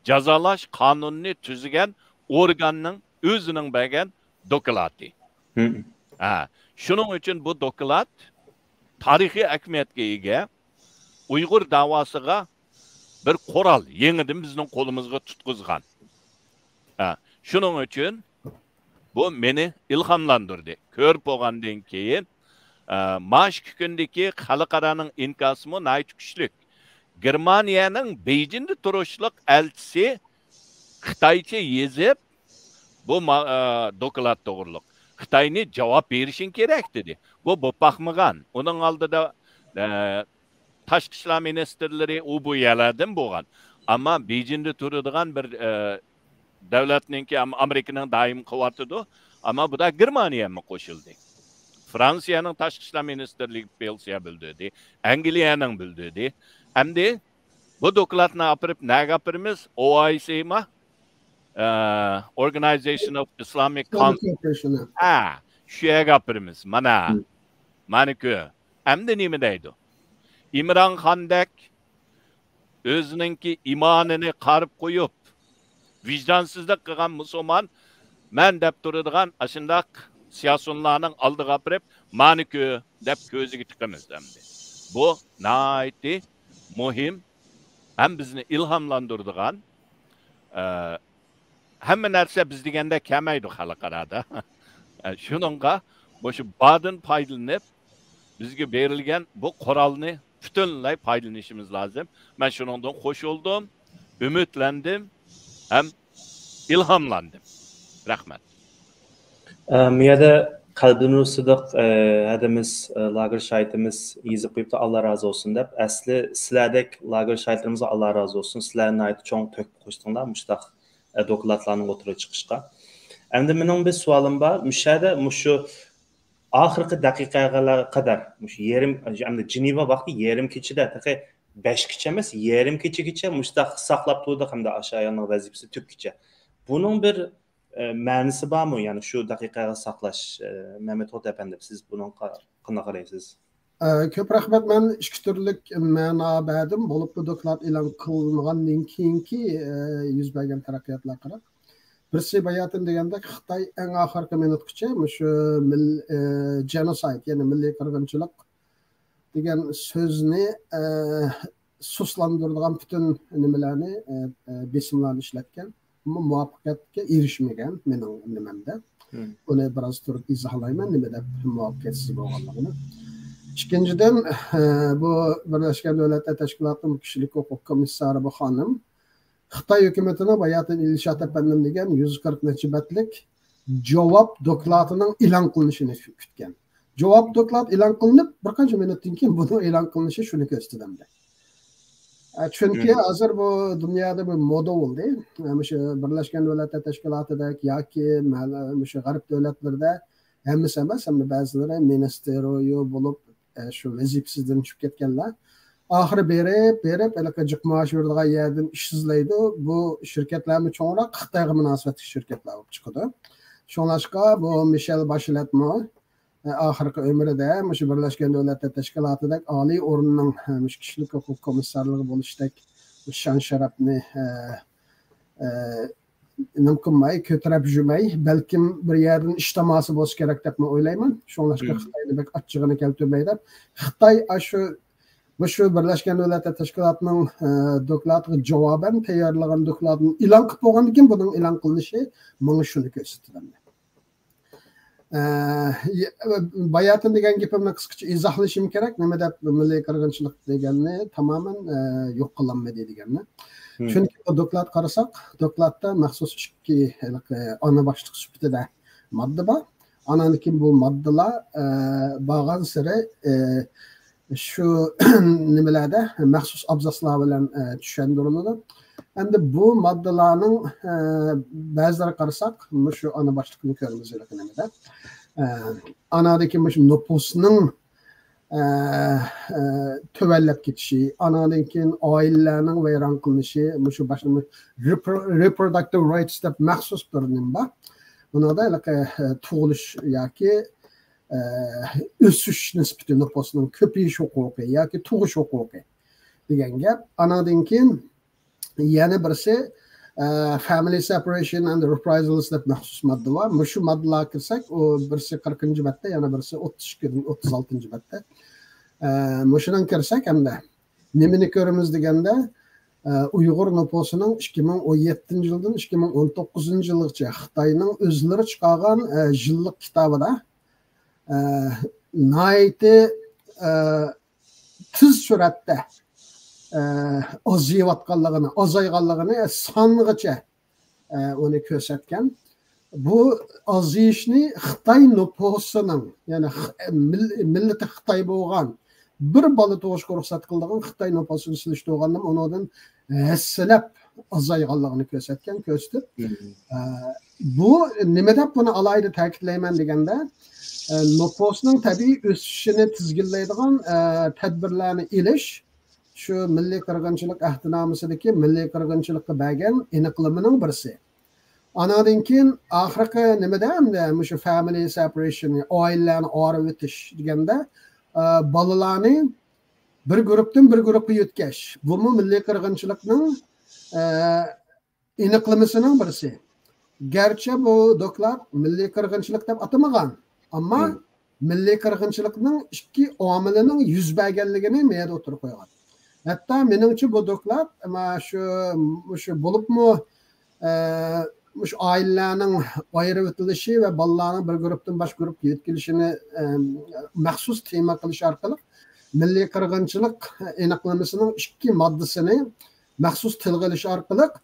جازالاش قانۇنىنى تۈزگەن ئورگاننىڭ ئۆزىنىڭ بەرگەن دوكلاتى. ھە، شۇنىڭ ئۈچۈن بۇ دوكلات تارىخىي ئەھمىيەتكە ئىگە، ئۇيغۇر داۋاسىغا بىر قورال يېڭىدىن بىزنىڭ قولىمىزغا تۇتقۇزغان. ھە، شۇنىڭ ئۈچۈن بۇ مېنى ئىلھاملاندۇردى. كۆرۈپ بولغاندىن كېيىن، ئە، ماش كۈندىكى خەلقئارانىڭ ئىنكاسىمۇ ناھايىتى كۈچلۈك. گېرمانىيەنىڭ بېيجىڭدا تۇرۇشلۇق ئەلچىسى خىتايچە يېزىپ، بۇ ما-، ئە، دوكلات توغرۇلۇق خىتاينى جاۋاب بېرىشىڭ كېرەك دېدى. بۇ بولۇپ باقمىغان. ئۇنىڭ ئالدىدا، ئە، تاشقى ئىشلار مىنىستىرلىرى ئۇ بۇ يەرلەردىن بولغان. ئەمما بېيجىڭدا تۇرىدىغان بىر، ئە، دۆلەتنىڭكى، ئەم-، ئامېرىكىنىڭ دائىم قىلىۋاتىدۇ. ئەمما بۇدا گېرمانىيەمۇ قوشۇلدى. فرانسىيەنىڭ تاشقى ئىشلار مىنىستىرلىكى بىلدۈرسە بىلدۈردى. ئەنگلىيەنىڭ بىلدۈردى. ئەمدى بۇ دوكلاتنى ئاپىرىپ نەگە ئاپىرىمىز؟ ئو ئاي سىما؟ ئە، Organization of Islamic Council. ھە، شۇ يەرگە ئاپىرىمىز. مانا. مانا كۆ. ئەمدى نېمە دەيدۇ؟ ئىمران خاندەك ئۆزىنىڭكى ئىمانىنى قارىپ قويۇپ، ۋىجدانسىزلىق قىلغان مۇسۇلمان مەن دەپ تۇرىدىغان ئاشۇنداق سىياسىيونلارنىڭ ئالدىغا ئاپىرىپ، مانىكۇ دەپ كۆزىگە تىقىمىز ئەمدى. بۇ ناھايىتى مۇھىم ھەم بىزنى ئىلھاملاندۇرىدىغان، ئە، ھەممە نەرسە بىز دېگەندەك كەلمەيدۇ خەلقئارادا. ئە، شۇنىڭغا مۇشۇ باردىن پايدىلىنىپ، بىزگە بېرىلگەن بۇ قورالنى پۈتۈنلەي پايدىلىنىشىمىز لازىم. مەن شۇنىڭدىن خوش بولدۇم، ئۈمىدلەندىم ھەم ئىلھاملاندىم. رەھمەت. ئە، مۇ يەردە قەلبىنۇر سىدىق، ئە، ھەدىمىز، ئە، لاگېر شاھىتىمىز يېزىپ قويۇپتۇ، ئاللا رازى بولسۇن دەپ. ئەسلى سىلەردەك لاگېر شاھىتلىرىمىزغا ئاللا رازى بولسۇن. سىلەر ناھايىتى چوڭ تۆھپە قوشتۇڭلار مۇشۇنداق، ئە، دوكلاتلارنىڭ ئوتتۇرىغا چىقىشقا. ئەمدى مېنىڭ بىر سوئالىم بار. مۇشۇ يەردە مۇشۇ ئاخىرقى دەقىقىگە قەدەر، مۇشۇ يېرىم، ئەمدى جېنېۋا ۋاقتى يېرىم كېچىدە، تېخى بەشكىچە ئەمەس، يېرىم كېچىگىچە مۇشۇنداق ساقلاپ تۇردۇق ھەمدە ئاشۇ ئايالنىڭ ۋەزىپىسى تۈگىگىچە. بۇنىڭ بىر، ئە، مەنىسى بارمۇ؟ يەنى شۇ دەقىقىگە ساقلاش، ئە، مەمەت ھوت ئەپەندى، سىز بۇنىڭغا قانداق قارايسىز؟ ئە، كۆپ رەھمەت. مەن ئىككى تۈرلۈك مەنا بەردىم. بولۇپمۇ دوكلات ئېلان قىلىنغاندىن كېيىنكى، ئە، يۈز بەرگەن تەرەققىياتلارغا قاراپ. بىرسى باياتىن دېگەندەك خىتاي ئەڭ ئاخىرقى مىنۇتقىچە مۇشۇ مىل-، ئە، جېنوسايد، يەنى مىللىي قىرغىنچىلىق دېگەن سۆزنى، ئە، سۇسلاندۇرىدىغان پۈتۈن نېمىلەرنى، ئە، ئە، بېسىملارنى ئىشلەتكەن. ئەمما مۇۋەپپەقىيەتكە ئېرىشمىگەن مېنىڭ نېمەمدە. ئۇنى بىراز تۇرۇپ ئىزاھلايمەن، نېمە دەپ مۇۋەپپەقىيەتسىز بولغانلىقىنى. ئىككىنچىدىن، ئە، بۇ بىرلەشكەن دۆلەتلەر تەشكىلاتىنىڭ كىشىلىك ھوقۇق كومىسسارى بۇ خانىم خىتاي ھۆكۈمىتىنىڭ باياتىن ئىلشات ئەپەندىم دېگەن يۈز قىرىق نەچچە بەتلىك جاۋاب دوكلاتىنىڭ ئېلان قىلىنىشىنى كۈتكەن. جاۋاب دوكلات ئېلان قىلىنىپ، بىر قانچە مىنۇتتىن كېيىن بۇنىڭ ئېلان قىلىنىشى شۇنى كۆرسىتىدۇ ئەمدى. ئە، چۈنكى ھازىر بۇ دۇنيادا بىر مودا بولدى. ئە، مۇشۇ بىرلەشكەن دۆلەتلەر تەشكىلاتىدەك ياكى مەل-، مۇشۇ غەرب دۆلەتلىرىدە ھەممىسى ئەمەس، ئەمدى بەزىلىرى مىنىستىرىيو بولۇپ، ئە، شۇ ۋەزىپىسىدىن چۈشۈپ كەتكەنلەر. ئاخىرى بېرىپ، بېرىپ، ھېلىقى جىق مائاش بېرىدىغان يەردىن ئىشسىزلەيدۇ. بۇ شىركەتلەرمۇ چوڭراق خىتايغا مۇناسىۋەتلىك شىركەتلەر بولۇپ چىقىدۇ. شۇڭلاشقا بۇ مىشېل باشلەتمۇ، ئە، ئاخىرقى ئۆمرىدە مۇشۇ بىرلەشكەن دۆلەتلەر تەشكىلاتىدەك ئالىي ئورۇننىڭ، ئە، مۇشۇ كىشىلىك ھوقۇق كومىسسارلىقى بولۇشتەك شان-شەرەپنى، ئە، ئە، نېمە قىلماي، كۆتۈرۈپ يۈرمەي، بەلكىم بىر يەردىن ئىش تاماسى بولسا كېرەك دەپمۇ ئويلايمەن. شۇڭلاشقا خىتاينى بەك ئاچچىقىنى كەلتۈرمەي دەپ، خىتاي ئاشۇ، مۇشۇ بىرلەشكەن دۆلەتلەر تەشكىلاتىنىڭ، ئە، دوكلاتىغا جاۋابەن تەييارلىغان دوكلاتىنى ئېلان قىلىپ بولغاندىن كېيىن بۇنىڭ ئېلان قىلىنىشى ماڭا شۇنى كۆرسىتىدۇ. ئە، باياتىن دېگەن گېپىمنى قىسقىچە ئىزاھلىشىم كېرەك. نېمە دەپ مىللىي قىرغىنچىلىق دېگەننى تامامەن، ئە، يوق قىلالمىدى دېگەننى. چۈنكى بۇ دوكلات قارىساق، دوكلاتتا مەخسۇس ئىككى ھېلىقى ئانا باشلىق سۈپىتىدە ماددا بار. ئانان كېيىن بۇ ماددىلار، ئە، بارغانسېرى، ئە، شۇ نېمىلەردە مەخسۇس ئابزاسلار بىلەن، ئە، چۈشەندۈرۈلىدۇ. ئەمدى بۇ ماددىلارنىڭ، ئە، بەزىلىرىگە قارىساق، مۇشۇ ئانا باشلىقنى كۆرىمىز ھېلىقى نېمىدە. ئە، ئانادىن كېيىن مۇشۇ نوپۇسنىڭ، ئە، ئە، تۆۋەنلەپ كېتىشى، ئانادىن كېيىن ئائىلىلەرنىڭ ۋەيران قىلىنىشى، مۇشۇ باشلىنىش رېپرو-، رېپروداكتىپ رايتس دەپ مەخسۇس بىر نېمە بار. بۇنىڭدا ھېلىقى، ئە، تۇغۇلۇش ياكى ئە، ئۆسۈش نىسبىتى نوپۇسنىڭ كۆپىيىش ھوقۇقى ياكى تۇغۇش ھوقۇقى دېگەن گەپ. ئاناندىن كېيىن يەنە بىرسى، ئە، Family Separation and Reprisals دەپ مەخسۇس ماددا بار. مۇشۇ ماددىلارغا كىرسەك، ئۇ بىرسى قىرىقىنچى بەتتە، يەنە بىرسى ئوتتۇز ئىككىدىن ئوتتۇز ئالتىنچى بەتتە. ئە، مۇشۇنىڭ كىرسەك ئەمدى نېمىنى كۆرىمىز دېگەندە، ئە، ئۇيغۇر نوپۇسىنىڭ ئىككى مىڭ ئون يەتتىنچى يىلدىن ئىككى مىڭ ئون توققۇزىنچى يىلغىچە خىتاينىڭ ئۆزلىرى چىقارغان، ئە، يىللىق كىتابىدا، ئە، ناھايىتى، ئە، تېز سۈرئەتتە، ئە، ئازىيىۋاتقانلىقىنى، ئازايغانلىقىنى سانغىچە، ئە، ئۇنى كۆرسەتكەن. بۇ ئازىيىشنى خىتاي نوپۇسىنىڭ، يەنى خ-، مىل-، مىللىتى خىتاي بولغان، بىر بالا تۇغۇشقا رۇخسەت قىلىدىغان خىتاي نوپۇسىنى سېلىشتۇرغاندا ئۇنىڭدىن ھەسسىلەپ ئازايغانلىقىنى كۆرسەتكەن، كۆرسىتىپ، ئە، بۇ نېمە دەپ بۇنى ئالاھىدە تەكىتلەيمەن دېگەندە، ئە، نوپۇسنىڭ تەبىئىي ئۆسۈشىنى تىزگىنلەيدىغان، ئە، تەدبىرلەرنى ئېلىش شۇ مىللىي قىرغىنچىلىق ئەھدىنامىسىدىكى مىللىي قىرغىنچىلىققا بەرگەن ئېنىقلىمىنىڭ بىرسى. ئانىڭدىن كېيىن ئاخىرقى نېمىدە ئەمدى مۇشۇ family separation، ئائىلىلەرنى ئايرىۋېتىش دېگەندە، ئە، بالىلارنى بىر گۇرۇپتىن بىر گۇرۇپقا يۆتكەش. بۇمۇ مىللىي قىرغىنچىلىقنىڭ، ئە، ئېنىقلىمىسىنىڭ بىرسى. گەرچە بۇ دوكلات مىللىي قىرغىنچىلىق دەپ ئاتىمىغان، ئەمما مىللىي قىرغىنچىلىقنىڭ ئىككى ئامىلىنىڭ يۈز بەرگەنلىكىنى مەيەردە ئوتتۇرىغا قويغان. ھەتتا مېنىڭچە بۇ دوكلات، ئەمما شۇ، مۇشۇ بولۇپمۇ، ئە، مۇشۇ ئائىلىلەرنىڭ ئايرىۋېتىلىشى ۋە بالىلارنىڭ بىر گۇرۇپتىن باشقا گۇرۇپقا يۆتكىلىشىنى، ئە، مەخسۇس تېما قىلىش ئارقىلىق مىللىي قىرغىنچىلىق ئېنىقلىمىسىنىڭ ئىككى ماددىسىنى مەخسۇس تىلغا ئېلىش ئارقىلىق،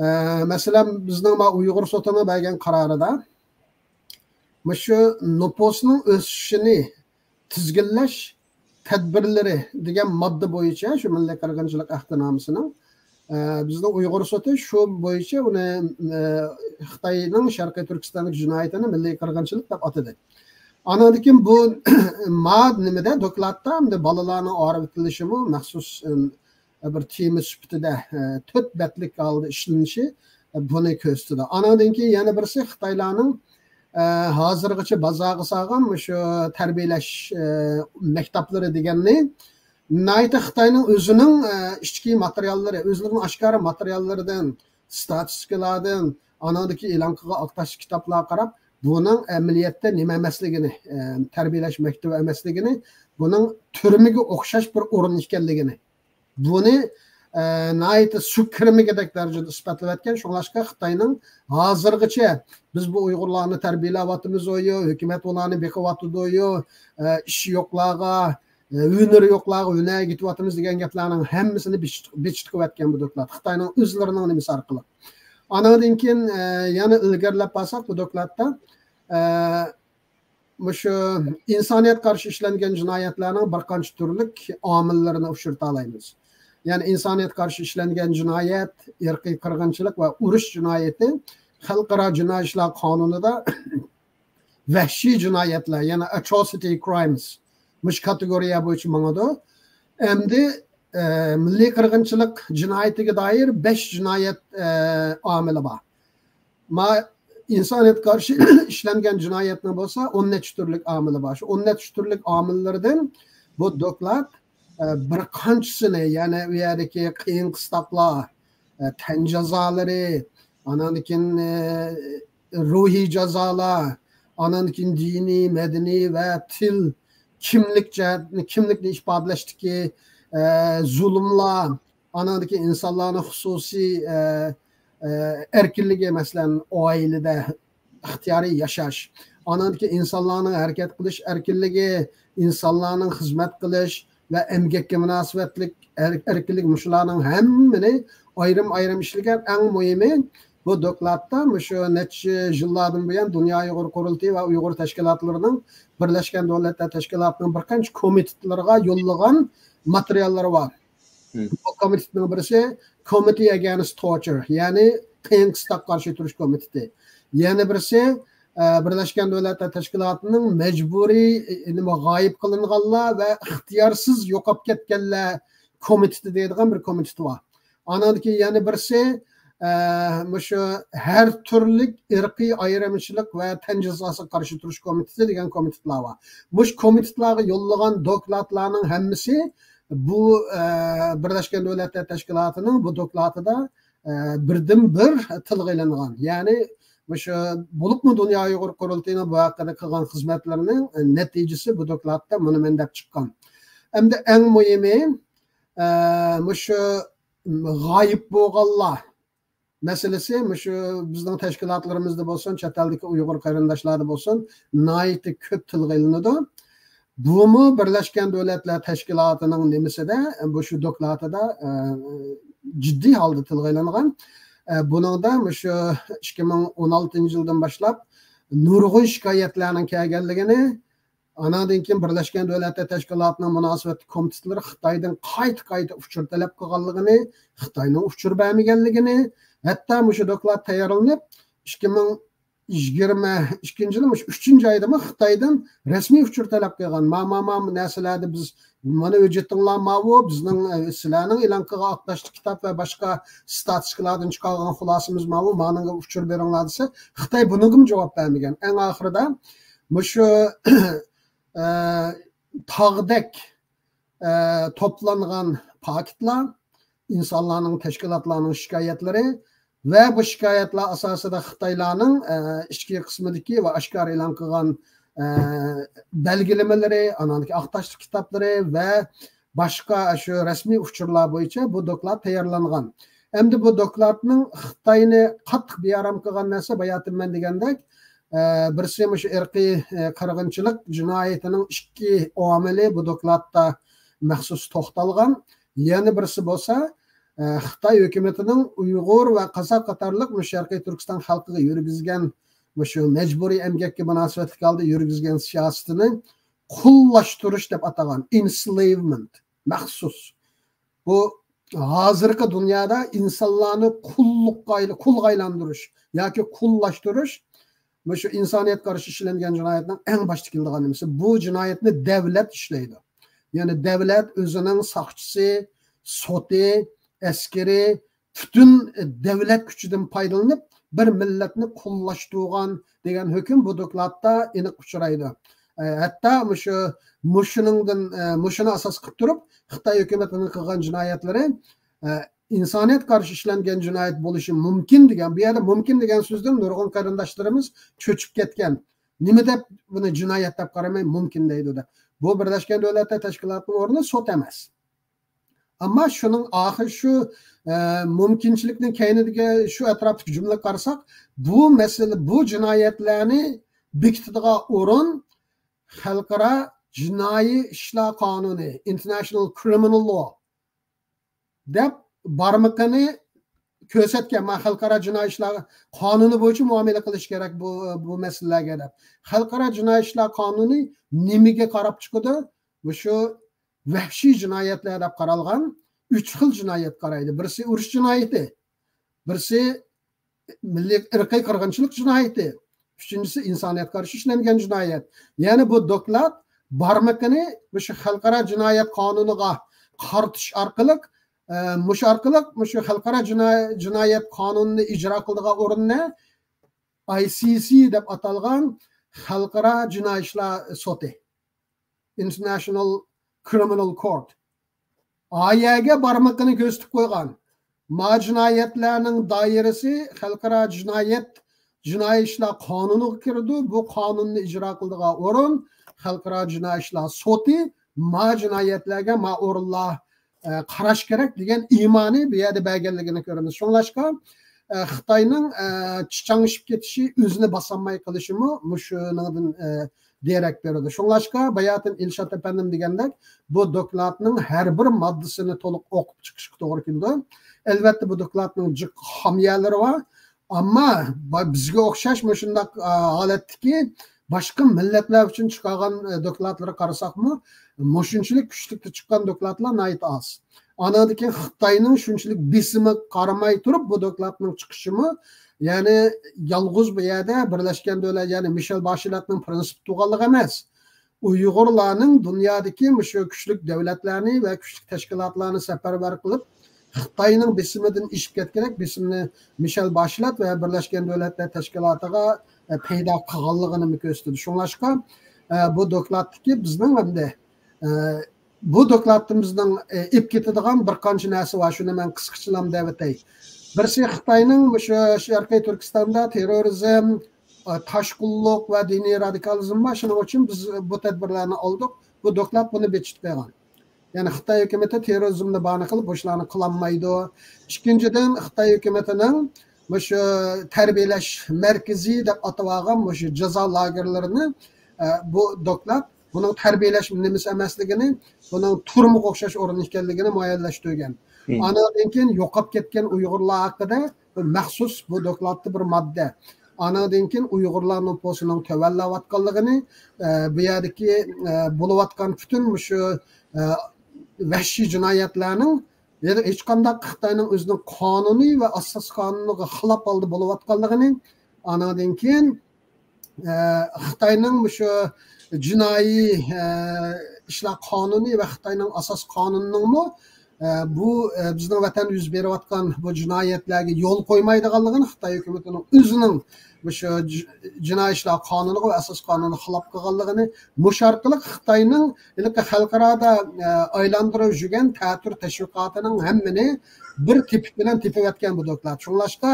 ئە، مەسىلەن، بىزنىڭ ما ئۇيغۇر سوتىنىڭ بەرگەن قارارىدا مۇشۇ نوپۇسنىڭ ئۆسۈشىنى تىزگىنلەش تەدبىرلىرى دېگەن ماددا بويىچە شۇ مىللىي قىرغىنچىلىق ئەھدىنامىسىنىڭ، ئە، بىزنىڭ ئۇيغۇر سوتى شۇ بويىچە ئۇنى، ئە، خىتاينىڭ شەرقىي تۈركىستاندىكى جىنايىتىنى مىللىي قىرغىنچىلىق دەپ ئاتىدى. ئانىڭدىن كېيىن بۇ ما نېمىدە، دوكلاتتا ئەمدى بالىلارنىڭ ئايرىۋېتىلىشىمۇ مەخسۇس، ئە، بىر تېما سۈپىتىدە، ئە، تۆت بەتلىك ھالدا ئىشلىنىشى، ئە، بۇنى كۆرسىتىدۇ. ئانىڭدىن كېيىن يەنە بىرسى خىتايلارنىڭ، ئە، ھازىرغىچە بازارغا سالغان مۇشۇ تەربىيەلەش، ئە، مەكتەپلىرى دېگەننى ناھايىتى خىتاينىڭ ئۆزىنىڭ، ئە، ئىچكى ماتېرىياللىرى، ئۆزلىرىنىڭ ئاشكارا ماتېرىياللىرىدىن، ستاتىستىكىلاردىن، ئانىڭدىكى ئېلان قىلغان ئاق تاشلىق كىتابلارغا قاراپ، بۇنىڭ ئەمەلىيەتتە نېمە ئەمەسلىكىنى، ئە، تەربىيەلەش مەكتىپى ئەمەسلىكىنى، بۇنىڭ تۈرمىگە ئوخشاش بىر ئورۇن ئىكەنلىكىنى، بۇنى، ئە، ناھايىتى سۈكرىمىگىدەك دەرىجىدە ئىسپاتلىۋەتكەن. شۇڭلاشقا خىتاينىڭ ھازىرغىچە بىز بۇ ئۇيغۇرلارنى تەربىيەلەۋاتىمىزۇ، ھۆكۈمەت ئۇلارنى بېقىۋاتىدۇ، ئە، ئىشى يوقلارغا، ئە، ھۈنىرى يوقلارغا ھۈنەرگە ئېتىۋاتىمىز دېگەن گەپلەرنىڭ ھەممىسىنى بېچىت-، بېچىتقۇۋەتكەن بۇ دوكلات. خىتاينىڭ ئۆزلىرىنىڭ نېمىسى ئارقىلىق. ئانىڭدىن كېيىن، ئە، يەنە ئىلگىرىلەپ بارساق بۇ دوكلاتتا، ئە، مۇشۇ ئىنسانىيەتكە قارشى ئىشلەنگەن جىنايەتلەرنىڭ بىر قانچە تۈرلۈك ئامىللىرىنى ئۇچرىتالايمىز. يەنى ئىنسانىيەتكە قارشى ئىشلەنگەن جىنايەت، ئىرقىي قىرغىنچىلىق ۋە ئۇرۇش جىنايىتى خەلقئارا جىنايى ئىشلار قانۇنىدا ۋەھشىي جىنايەتلەر، يەنى atrocity crimes، مۇشۇ كاتېگورىيە بويىچە ماڭىدۇ. ئەمدى، ئە، مىللىي قىرغىنچىلىق جىنايىتىگە دائىر بەش جىنايەت، ئە، ئامىلى بار. ما ئىنسانىيەتكە قارشى ئىشلەنگەن جىنايەتنىڭ بولسا ئون نەچچە تۈرلۈك ئامىلى بار. شۇ ئون نەچچە تۈرلۈك ئامىللىرىدىن بۇ دوكلات، ئە، بىر قانچىسىنى، يەنى ئۇ يەردىكى قىيىن قىستاقلار، ئە، تەن جازالىرى، ئانان كېيىن، ئە، روھىي جازالار، ئانان كېيىن دىنىي، مەدەنىي ۋە تىل، كىملىك جەھەتنى، كىملىكنى ئىپادىلەشتىكى، ئە، زۇلۇملار، ئانان كېيىن ئىنسانلارنىڭ خۇسۇسىي، ئە، ئە، ئەركىنلىكى، مەسىلەن، ئائىلىدە ئىختىيارىي ياشاش، ئانان كېيىن ئىنسانلارنىڭ ھەرىكەت قىلىش ئەركىنلىكى، ئىنسانلارنىڭ خىزمەت قىلىش ۋە ئەمگەككە مۇناسىۋەتلىك ئەر-، ئەركىنلىك، مۇشۇلارنىڭ ھەممىنى ئايرىم-ئايرىم ئىشلىگەن. ئەڭ مۇھىمى، بۇ دوكلاتتا مۇشۇ نەچچە يىللاردىن بۇيان دۇنيا ئۇيغۇر قۇرۇلتىيى ۋە ئۇيغۇر تەشكىلاتلىرىنىڭ، بىرلەشكەن دۆلەتلەر تەشكىلاتىنىڭ بىر قانچە كومىتېتلىرىغا يوللىغان ماتېرىياللىرى بار. بۇ كومىتېتنىڭ بىرسى Committee Against Torture، يەنى قىيىن قىستاققا قارشى تۇرۇش كومىتېتى. يەنە بىرسى، ئە، بىرلەشكەن دۆلەتلەر تەشكىلاتىنىڭ مەجبۇرىي، ئە، نېمە، غايىب قىلىنغانلار ۋە ئىختىيارسىز يوقاپ كەتكەنلەر كومىتېتى دەيدىغان بىر كومىتېت بار. ئانان كېيىن يەنە بىرسى، ئە، مۇشۇ ھەر تۈرلۈك ئىرقىي ئايرىمچىلىق ۋە تەن جازاسىغا قارشى تۇرۇش كومىتېتى دېگەن كومىتېتلار بار. مۇشۇ كومىتېتلارغا يوللىغان دوكلاتلارنىڭ ھەممىسى بۇ، ئە، بىرلەشكەن دۆلەتلەر تەشكىلاتىنىڭ بۇ دوكلاتىدا، ئە، بىردىنبىر تىلغا ئېلىنغان. يەنى مۇشۇ بولۇپمۇ دۇنيا ئۇيغۇر قۇرۇلتىيىنىڭ بۇ ھەققىدە قىلغان خىزمەتلىرىنىڭ، ئە، نەتىجىسى بۇ دوكلاتتا مۇنۇ مەن دەپ چىققان. ئەمدى ئەڭ مۇھىمى، ئە، مۇشۇ غايىب بولغانلار مەسىلىسى مۇشۇ بىزنىڭ تەشكىلاتلىرىمىزدا بولسۇن، چەت ئەلدىكى ئۇيغۇر قېرىنداشلاردا بولسۇن، ناھايىتى كۆپ تىلغا ئېلىنىدۇ. بۇمۇ بىرلەشكەن دۆلەتلەر تەشكىلاتىنىڭ نېمىسىدە، مۇشۇ دوكلاتىدا، ئە، جىددىي ھالدا تىلغا ئېلىنغان. ئە، بۇنىڭدا مۇشۇ ئىككى مىڭ ئون ئالتىنچى يىلدىن باشلاپ نۇرغۇن شىكايەتلەرنىڭ كەلگەنلىكىنى، ئاناندىن كېيىن بىرلەشكەن دۆلەتلەر تەشكىلاتىنىڭ مۇناسىۋەتلىك كومىتېتلىرى خىتايدىن قايتا-قايتا ئۇچۇر تەلەپ قىلغانلىقىنى، خىتاينىڭ ئۇچۇر بەرمىگەنلىكىنى، ھەتتا مۇشۇ دوكلات تەييارلىنىپ، ئىككى مىڭ يىگىرمە ئىككىنچى يىلى مۇشۇ ئۈچىنچى ئايدىمۇ خىتايدىن رەسمىي ئۇچۇر تەلەپ قىلغان. ما، ما، ما نەرسىلەردە بىز، مانا ھۆججىتىڭلار ماۋۇ، بىزنىڭ، ئە، سىلەرنىڭ ئېلان قىلغان ئاق تاشلىق كىتاب ۋە باشقا ستاتىستىكىلاردىن چىقارغان خۇلاسىمىز ماۋۇ، مانىڭغا ئۇچۇر بېرىڭلار دېسە، خىتاي بۇنىڭغىمۇ جاۋاب بەرمىگەن. ئەڭ ئاخىرىدا مۇشۇ، ئە، تاغدەك، ئە، توپلانغان پاكىتلار، ئىنسانلارنىڭ، تەشكىلاتلارنىڭ شىكايەتلىرى ۋە بۇ شىكايەتلەر ئاساسىدا خىتايلارنىڭ، ئە، ئىچكى قىسمىدىكى ۋە ئاشكارا ئېلان قىلغان، ئە، بەلگىلىمىلىرى، ئاناندىكى ئاق تاشلىق كىتابلىرى ۋە باشقا شۇ رەسمىي ئۇچۇرلار بويىچە بۇ دوكلات تەييارلانغان. ئەمدى بۇ دوكلاتنىڭ خىتاينى قاتتىق بىئارام قىلغان نەرسە، باياتىن مەن دېگەندەك، ئە، بىرسى مۇشۇ ئىرقىي، ئە، قىرغىنچىلىق جىنايىتىنىڭ ئىككى ئامىلى بۇ دوكلاتتا مەخسۇس توختالغان. يەنە بىرسى بولسا، ئە، خىتاي ھۆكۈمىتىنىڭ ئۇيغۇر ۋە قازاق قاتارلىق مۇشۇ شەرقىي تۈركىستان خەلقىگە يۈرگۈزگەن مۇشۇ مەجبۇرىي ئەمگەككە مۇناسىۋەتلىك ھالدا يۈرگۈزگەن سىياسىتىنى قۇللاشتۇرۇش دەپ ئاتىغان، enslavement، مەخسۇس. بۇ ھازىرقى دۇنيادا ئىنسانلارنى قۇللۇققا ئايل-، قۇلغا ئايلاندۇرۇش ياكى قۇللاشتۇرۇش، مۇشۇ ئىنسانىيەتكە قارشى ئىشلەنگەن جىنايەتنىڭ ئەڭ باشتا كېلىدىغان نېمىسى. بۇ جىنايەتنى دەۋلەت ئىشلەيدۇ. يەنى دەۋلەت ئۆزىنىڭ ساقچىسى، سوتى، ئەسكىرى، پۈتۈن دەۋلەت كۈچىدىن پايدىلىنىپ، بىر مىللەتنى قۇللاشتۇرغان دېگەن ھۆكۈم بۇ دوكلاتتا ئېنىق ئۇچرايدۇ. ئە، ھەتتا مۇشۇ، مۇشۇنىڭدىن، ئە، مۇشۇنى ئاساس قىلىپ تۇرۇپ، خىتاي ھۆكۈمىتىنىڭ قىلغان جىنايەتلىرى، ئە، ئىنسانىيەتكە قارشى ئىشلەنگەن جىنايەت بولۇشى مۇمكىن دېگەن، بۇ يەردە مۇمكىن دېگەن سۆزدىن نۇرغۇن قېرىنداشلىرىمىز چۆچۈپ كەتكەن. نېمە دەپ بۇنى جىنايەت دەپ قارىماي، مۇمكىن دەيدۇ دەپ. بۇ بىرلەشكەن دۆلەتلەر تەشكىلاتىنىڭ ئورنى سوت ئەمەس. ئەمما شۇنىڭ ئاخىر شۇ، ئە، مۇمكىنچىلىكنىڭ كەينىدىكى شۇ ئەتراپتىكى جۈملىگە قارىساق، بۇ مەسىلە، بۇ جىنايەتلەرنى بېكىتىدىغان ئورۇن خەلقئارا جىنايى ئىشلار قانۇنى، International Criminal Law دەپ بارمىقىنى كۆرسەتكەن، مانا خەلقئارا جىنايى ئىشلار قانۇنى بويىچە مۇئامىلە قىلىش كېرەك بۇ، بۇ مەسىلىلەرگە دەپ. خەلقئارا جىنايى ئىشلار قانۇنى نېمىگە قاراپ چىقىدۇ؟ مۇشۇ ۋەھشىي جىنايەتلەر دەپ قارالغان ئۈچ خىل جىنايەت قارايدۇ. بىرسى ئۇرۇش جىنايىتى، بىرسى مىللىي ئىرقىي قىرغىنچىلىق جىنايىتى، ئۈچىنچىسى ئىنسانىيەتكە قارشى ئىشلەنگەن جىنايەت. يەنى بۇ دوكلات بارمىقىنى مۇشۇ خەلقئارا جىنايەت قانۇنىغا قارىتىش ئارقىلىق، ئە، مۇشۇ ئارقىلىق مۇشۇ خەلقئارا جىناي-، جىنايەت قانۇنىنى ئىجرا قىلىدىغان ئورۇن نە؟ ئاي سى سى دەپ ئاتالغان خەلقئارا جىنايى ئىشلار سوتى، International Criminal Court. ئايەگە بارمىقىنى كۆرسىتىپ قويغان. ما جىنايەتلەرنىڭ دائىرىسى خەلقئارا جىنايەت، جىنايى ئىشلار قانۇنىغا كىرىدۇ. بۇ قانۇننى ئىجرا قىلىدىغان ئورۇن خەلقئارا جىنايى ئىشلار سوتى. ما جىنايەتلەرگە ما ئورۇنلار، ئە، قاراش كېرەك دېگەن ئىمانى بۇ يەردە بەرگەنلىكىنى كۆرىمىز. شۇڭلاشقا، ئە، خىتاينىڭ، ئە، چىچاڭشىپ كېتىشى، ئۆزىنى باسالماي قېلىشىمۇ مۇشۇنىڭدىن، ئە، دېرەك بېرىدۇ. شۇڭلاشقا، باياتىن ئىلشات ئەپەندىم دېگەندەك، بۇ دوكلاتنىڭ ھەر بىر ماددىسىنى تولۇق ئوقۇپ چىقىشقا توغرا كېلىدۇ. ئەلۋەتتە، بۇ دوكلاتنىڭ جىق خام يەرلىرى بار. ئەمما با-، بىزگە ئوخشاش مۇشۇنداق، ئا، ھالەتتىكى باشقا مىللەتلەر ئۈچۈن چىقارغان، ئە، دوكلاتلىرى قارىساقمۇ، مۇشۇنچىلىك كۈچلۈكتە چىققان دوكلاتلار ناھايىتى ئاز. ئانىڭدىن كېيىن خىتاينىڭ شۇنچىلىك بېسىمىغا قارىماي تۇرۇپ، بۇ دوكلاتنىڭ چىقىشىمۇ، يەنى يالغۇز بۇ يەردە بىرلەشكەن دۆلەت، يەنى مىشېل باشىلاتنىڭ پرىنسىپى تۇغانلىق ئەمەس. ئۇيغۇرلارنىڭ دۇنيادىكى مۇشۇ كۈچلۈك دۆلەتلەرنى ۋە كۈچلۈك تەشكىلاتلارنى سەپەرۋەر قىلىپ، خىتاينىڭ بېسىمىدىن ئېشىپ كەتكۈدەك بېسىمنى مىشېل باشىلات ۋە بىرلەشكەن دۆلەتلەر تەشكىلاتىغا، ئە، پەيدا قىلغانلىقىنى كۆرسىتىدۇ. شۇڭلاشقا، ئە، بۇ دوكلاتتىكى بىزنىڭ ئەمدى، ئە، بۇ دوكلاتتىمىزنىڭ، ئە، ئېلىپ كېتىدىغان بىر قانچە نەرسە بار، شۇنى مەن قىسقىچىلا دەۋېتەي. بىرسى خىتاينىڭ مۇشۇ شەرقىي تۈركىستاندا تېررورىزم، ئە، تاشقۇنلۇق ۋە دىنىي رادىكالىزم بار، شۇنىڭ ئۈچۈن بىز بۇ تەدبىرلەرنى ئالدۇق. بۇ دوكلات بۇنى بېكىتىپ قويغان. يەنى خىتاي ھۆكۈمىتى تېررورىزمدا بارنى قىلىپ، بۇ ئىشلارنى قىلالمايدۇ. ئىككىنچىدىن، خىتاي ھۆكۈمىتىنىڭ مۇشۇ تەربىيەلەش مەركىزى دەپ ئاتىۋالغان مۇشۇ جازا لاگېرلىرىنى، ئە، بۇ دوكلات بۇنىڭ تەربىيەلەش نېمىسى ئەمەسلىكىنى، بۇنىڭ تۈرمىگە ئوخشاش ئورۇن ئىكەنلىكىنى مۇئەييەنلەشتۈرگەن. مم. ئانىڭدىن كېيىن يوقاپ كەتكەن ئۇيغۇرلار ھەققىدە بىر مەخسۇس بۇ دوكلاتتا بىر ماددە. ئانىڭدىن كېيىن ئۇيغۇرلار نوپۇسىنىڭ تۆۋەنلەۋاتقانلىقىنى، ئە، بۇ يەردىكى، ئە، بولۇۋاتقان پۈتۈن مۇشۇ، ئە، ۋەھشىي جىنايەتلەرنىڭ ھېچقانداق خىتاينىڭ ئۆزىنىڭ قانۇنى ۋە ئاساسىي قانۇنىغا خىلاپ ھالدا بولۇۋاتقانلىقىنى، ئانىڭدىن كېيىن، ئە، خىتاينىڭ مۇشۇ جىنايى، ئە، ئىشلار قانۇنى ۋە خىتاينىڭ ئاساسىي قانۇنىنىڭمۇ، ئە، بۇ، ئە، بىزنىڭ ۋەتەندە يۈز بېرىۋاتقان بۇ جىنايەتلەرگە يول قويمايدىغانلىقىنى، خىتاي ھۆكۈمىتىنىڭ ئۆزىنىڭ مۇشۇ جىنايى ئىشلار قانۇنىغا ۋە ئاساسىي قانۇنغا خىلاپ قىلغانلىقىنى، مۇشۇ ئارقىلىق خىتاينىڭ ھېلىقى خەلقئارادا، ئە، ئايلاندۇرۇپ يۈرگەن تەتۈر تەشۋىقاتىنىڭ ھەممىنى بىر تېپىپ بىلەن تېپىۋەتكەن بۇ دوكلات. شۇڭلاشقا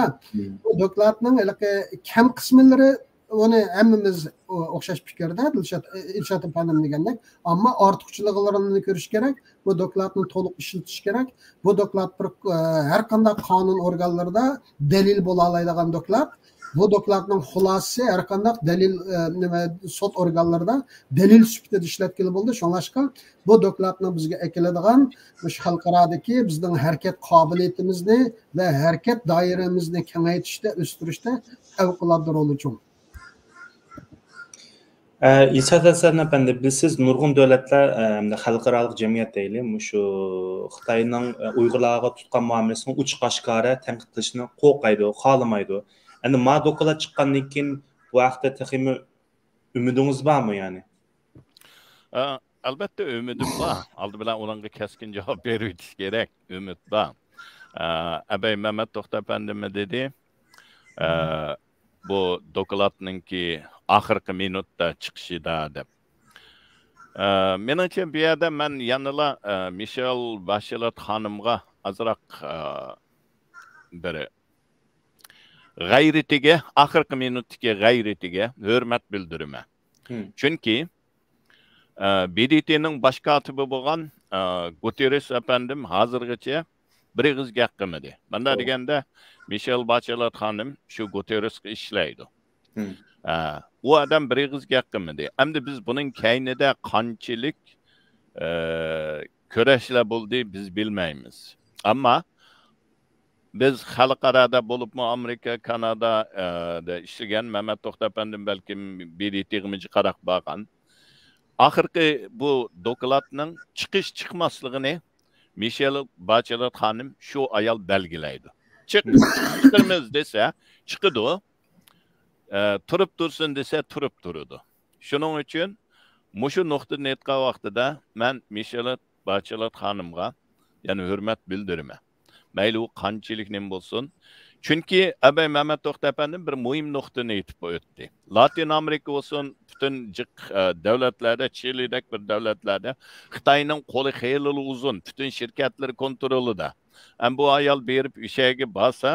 بۇ دوكلاتنىڭ ھېلىقى كەم قىسىملىرى، ئۇنى ھەممىمىز ئوخشاش پىكىردە، دىلشات، ئىلشات ئەپەندىم دېگەندەك، ئەمما ئارتۇقچىلىقلىرىنى كۆرۈش كېرەك. بۇ دوكلاتنى تولۇق ئىشلىتىش كېرەك. بۇ دوكلات بىر، ئە، ھەر قانداق قانۇن ئورگانلىرىدا دەلىل بولالايدىغان دوكلات. بۇ دوكلاتنىڭ خۇلاسىسى ھەر قانداق دەلىل، ئە، نېمە، سوت ئورگانلىرىدا دەلىل سۈپىتىدە ئىشلەتكىلى بولىدۇ. شۇڭلاشقا بۇ دوكلاتنىڭ بىزگە ئەكېلىدىغان مۇشۇ خەلقئارادىكى بىزنىڭ ھەرىكەت قابىلىيىتىمىزنى ۋە ھەرىكەت دائىرىمىزنى كېڭەيتىشتە، ئۆستۈرۈشتە پەۋقۇلئاددە رولى چوڭ. ئە، ئىلشات ھەسەن ئەپەندى، بىلىسىز، نۇرغۇن دۆلەتلەر، ئە، ھەمدە خەلقئارالىق جەمئىيەت دەيلى، مۇشۇ خىتاينىڭ، ئە، ئۇيغۇرلارغا تۇتقان مۇئامىلىسىنى ئوچۇق ئاشكارا تەنقىد قىلىشنى قورقايدۇ، خالىمايدۇ. ئەمدى ما دوكلات چىققاندىن كېيىن بۇ ھەقتە تېخىمۇ ئۈمىدىڭىز بارمۇ، يەنى؟ ئە، ئەلبەتتە، ئۈمىدىم بار. ئالدى بىلەن ئۇنىڭغا كەسكىن جاۋاب بېرىۋېتىش كېرەك. ئۈمىد بار. ئە، ئەبەي مەمەت توختى ئەپەندىمۇ دېدى، ئە، بۇ دوكلاتنىڭكى ئاخىرقى مىنۇتتا چىقىشىدا دەپ. ئە، مېنىڭچە، بۇ يەردە مەن يەنىلا، ئە، مىشېل باشىلات خانىمغا ئازراق، ئە، بىر غەيرىتىگە، ئاخىرقى مىنۇتتىكى غەيرىتىگە ھۆرمەت بىلدۈرىمەن. چۈنكى، ئە، ب د ت نىڭ باش كاتىپى بولغان، ئە، گۇتېررېس ئەپەندىم ھازىرغىچە بىر ئېغىز گەپ قىلمىدى. مۇنداق دېگەندە، مىشېل باچېلات خانىم شۇ گۇتېررېسقا ئىشلەيدۇ. ئە، ئۇ ئادەم بىر ئېغىز گەپ قىلمىدى. ئەمدى بىز بۇنىڭ كەينىدە قانچىلىك، ئە، كۈرەشلەر بولدى، بىز بىلمەيمىز. ئەمما بىز خەلقئارادا بولۇپمۇ ئامېرىكا، كانادا، ئە، دە ئىشلىگەن مەمەت توختى ئەپەندىم بەلكىم ب د ت غىمىجى قاراپ بارغان. ئاخىرقى بۇ دوكلاتنىڭ چىقىش چىقماسلىقىنى مىشېل باچېلات خانىم شۇ ئايال بەلگىلەيدۇ. چىق-، چىقىمىز دېسە چىقىدۇ. ئە، تۇرۇپ تۇرسۇن دېسە تۇرۇپ تۇرىدۇ. شۇنىڭ ئۈچۈن مۇشۇ نۇقتىنى ئېيتقان ۋاقتىدا مەن مىشېل باچېلات خانىمغا يەنە ھۆرمەت بىلدۈرىمەن. مەيلى ئۇ قانچىلىك نېمە بولسۇن. چۈنكى ئەبەي مەمەت توختى ئەپەندىم بىر مۇھىم نۇقتىنى ئېيتىپ ئۆتتى. لاتىن ئامېرىكا بولسۇن، پۈتۈن جىق، ئە، دۆلەتلەردە، چىلىدەك بىر دۆلەتلەردە خىتاينىڭ قولى خېلىلا ئۇزۇن، پۈتۈن شىركەتلىرى كونترولىدا. ئەمما بۇ ئايال بېرىپ ئۆشەگە بارسا،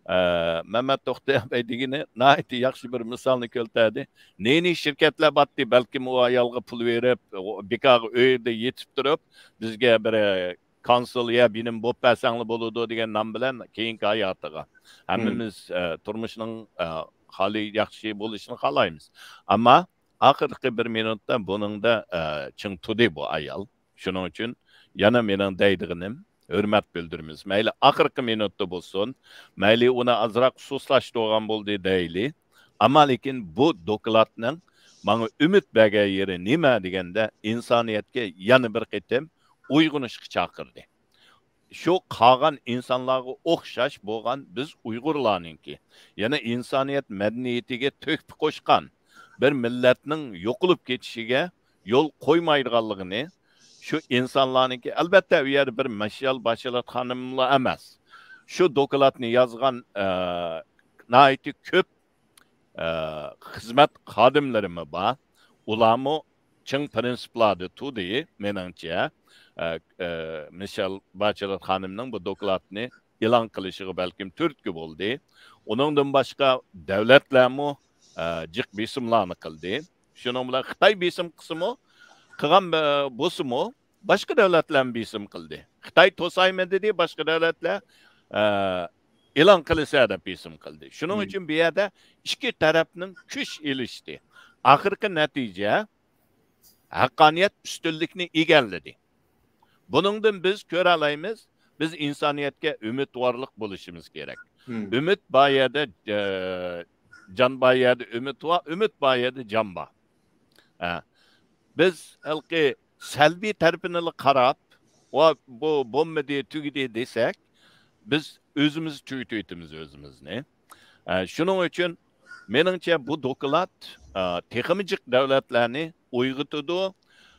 ئە، مەمەت توختى ئەبەي دېگىنى ناھايىتى ياخشى بىر مىسالنى كۆرسەتتى. نى نى شىركەتلەر بارتتى، بەلكىم ئۇ ئايالغا پۇل بېرىپ، بىكارغا ئۆيدە يېتىپ تۇرۇپ، بىزگە بىر، ئە، كونسۇل يا بىنىم بولۇپ بەرسەڭلار بولىدۇ دېگەن نام بىلەن كېيىنكى ھاياتىغا. ھەممىمىز، ئە، تۇرمۇشنىڭ، ئە، خالى ياخشى بولۇشىنى خالايمىز. ئەمما ئاخىرقى بىر مىنۇتتا بۇنىڭدا، ئە، چىڭ تۇردى بۇ ئايال. شۇنىڭ ئۈچۈن يەنە مېنىڭ دەيدىغىنىم، ھۆرمەت بىلدۈرىمىز. مەيلى ئاخىرقى مىنۇتتا بولسۇن، مەيلى ئۇنى ئازراق سۇسلاشتۇرغان بولدى دەيلى. ئەمما لېكىن بۇ دوكلاتنىڭ ماڭا ئۈمىد بەرگەن يېرى نېمە دېگەندە، ئىنسانىيەتكە يەنە بىر قېتىم ئويغىنىشقا چاقىردى. شۇ قالغان ئىنسانلارغا ئوخشاش بولغان بىز ئۇيغۇرلارنىڭكى، يەنە ئىنسانىيەت مەدەنىيىتىگە تۆھپە قوشقان بىر مىللەتنىڭ يوقىلىپ كېتىشىگە يول قويمايدىغانلىقىنى، شۇ ئىنسانلارنىڭكى، ئەلبەتتە، ئۇ يەردە بىر مىشېل باچېلات خانىملا ئەمەس، شۇ دوكلاتنى يازغان، ئە، ناھايىتى كۆپ، ئە، خىزمەت خادىملىرىمۇ بار. ئۇلارمۇ چىڭ پىرىنسىپلاردا تۇردى، مېنىڭچە. ئە، ئە، مىشېل باچېلات خانىمنىڭ بۇ دوكلاتنى ئېلان قىلىشىغا بەلكىم تۈرتكە بولدى. ئۇنىڭدىن باشقا دۆلەتلەرمۇ، ئە، جىق بېسىملارنى قىلدى. شۇنىڭ بىلەن خىتاي بېسىم قىلسىمۇ، قىلغان، ئە، بولسىمۇ، باشقا دۆلەتلەرمۇ بېسىم قىلدى. خىتاي توسايمەن دېدى، باشقا دۆلەتلەر، ئە، ئېلان قىلىسە دەپ بېسىم قىلدى. شۇنىڭ ئۈچۈن بۇ يەردە ئىككى تەرەپنىڭ كۈچ ئېلىشتى. ئاخىرقى نەتىجە ھەققانىيەت ئۈستۈنلۈكنى ئىگىلىدى. بۇنىڭدىن بىز كۆرەلەيمىز، بىز ئىنسانىيەتكە ئۈمىدۋارلىق بولۇشىمىز كېرەك. ئۈمىد بار يەردە، ئە، جان بار يەردە ئۈمىد بار، ئۈمىد بار يەردە جان بار. ھە. بىز ھېلىقى سەلبىي تەرىپىنىلا قاراپ، ۋا بۇ بولمىدى، تۈگىدى دېسەك، بىز ئۆزىمىز تۈگىتىۋېتىمىز ئۆزىمىزنى. ئە، شۇنىڭ ئۈچۈن مېنىڭچە بۇ دوكلات، ئە، تېخىمۇ جىق دۆلەتلەرنى ئويغىتىدۇ،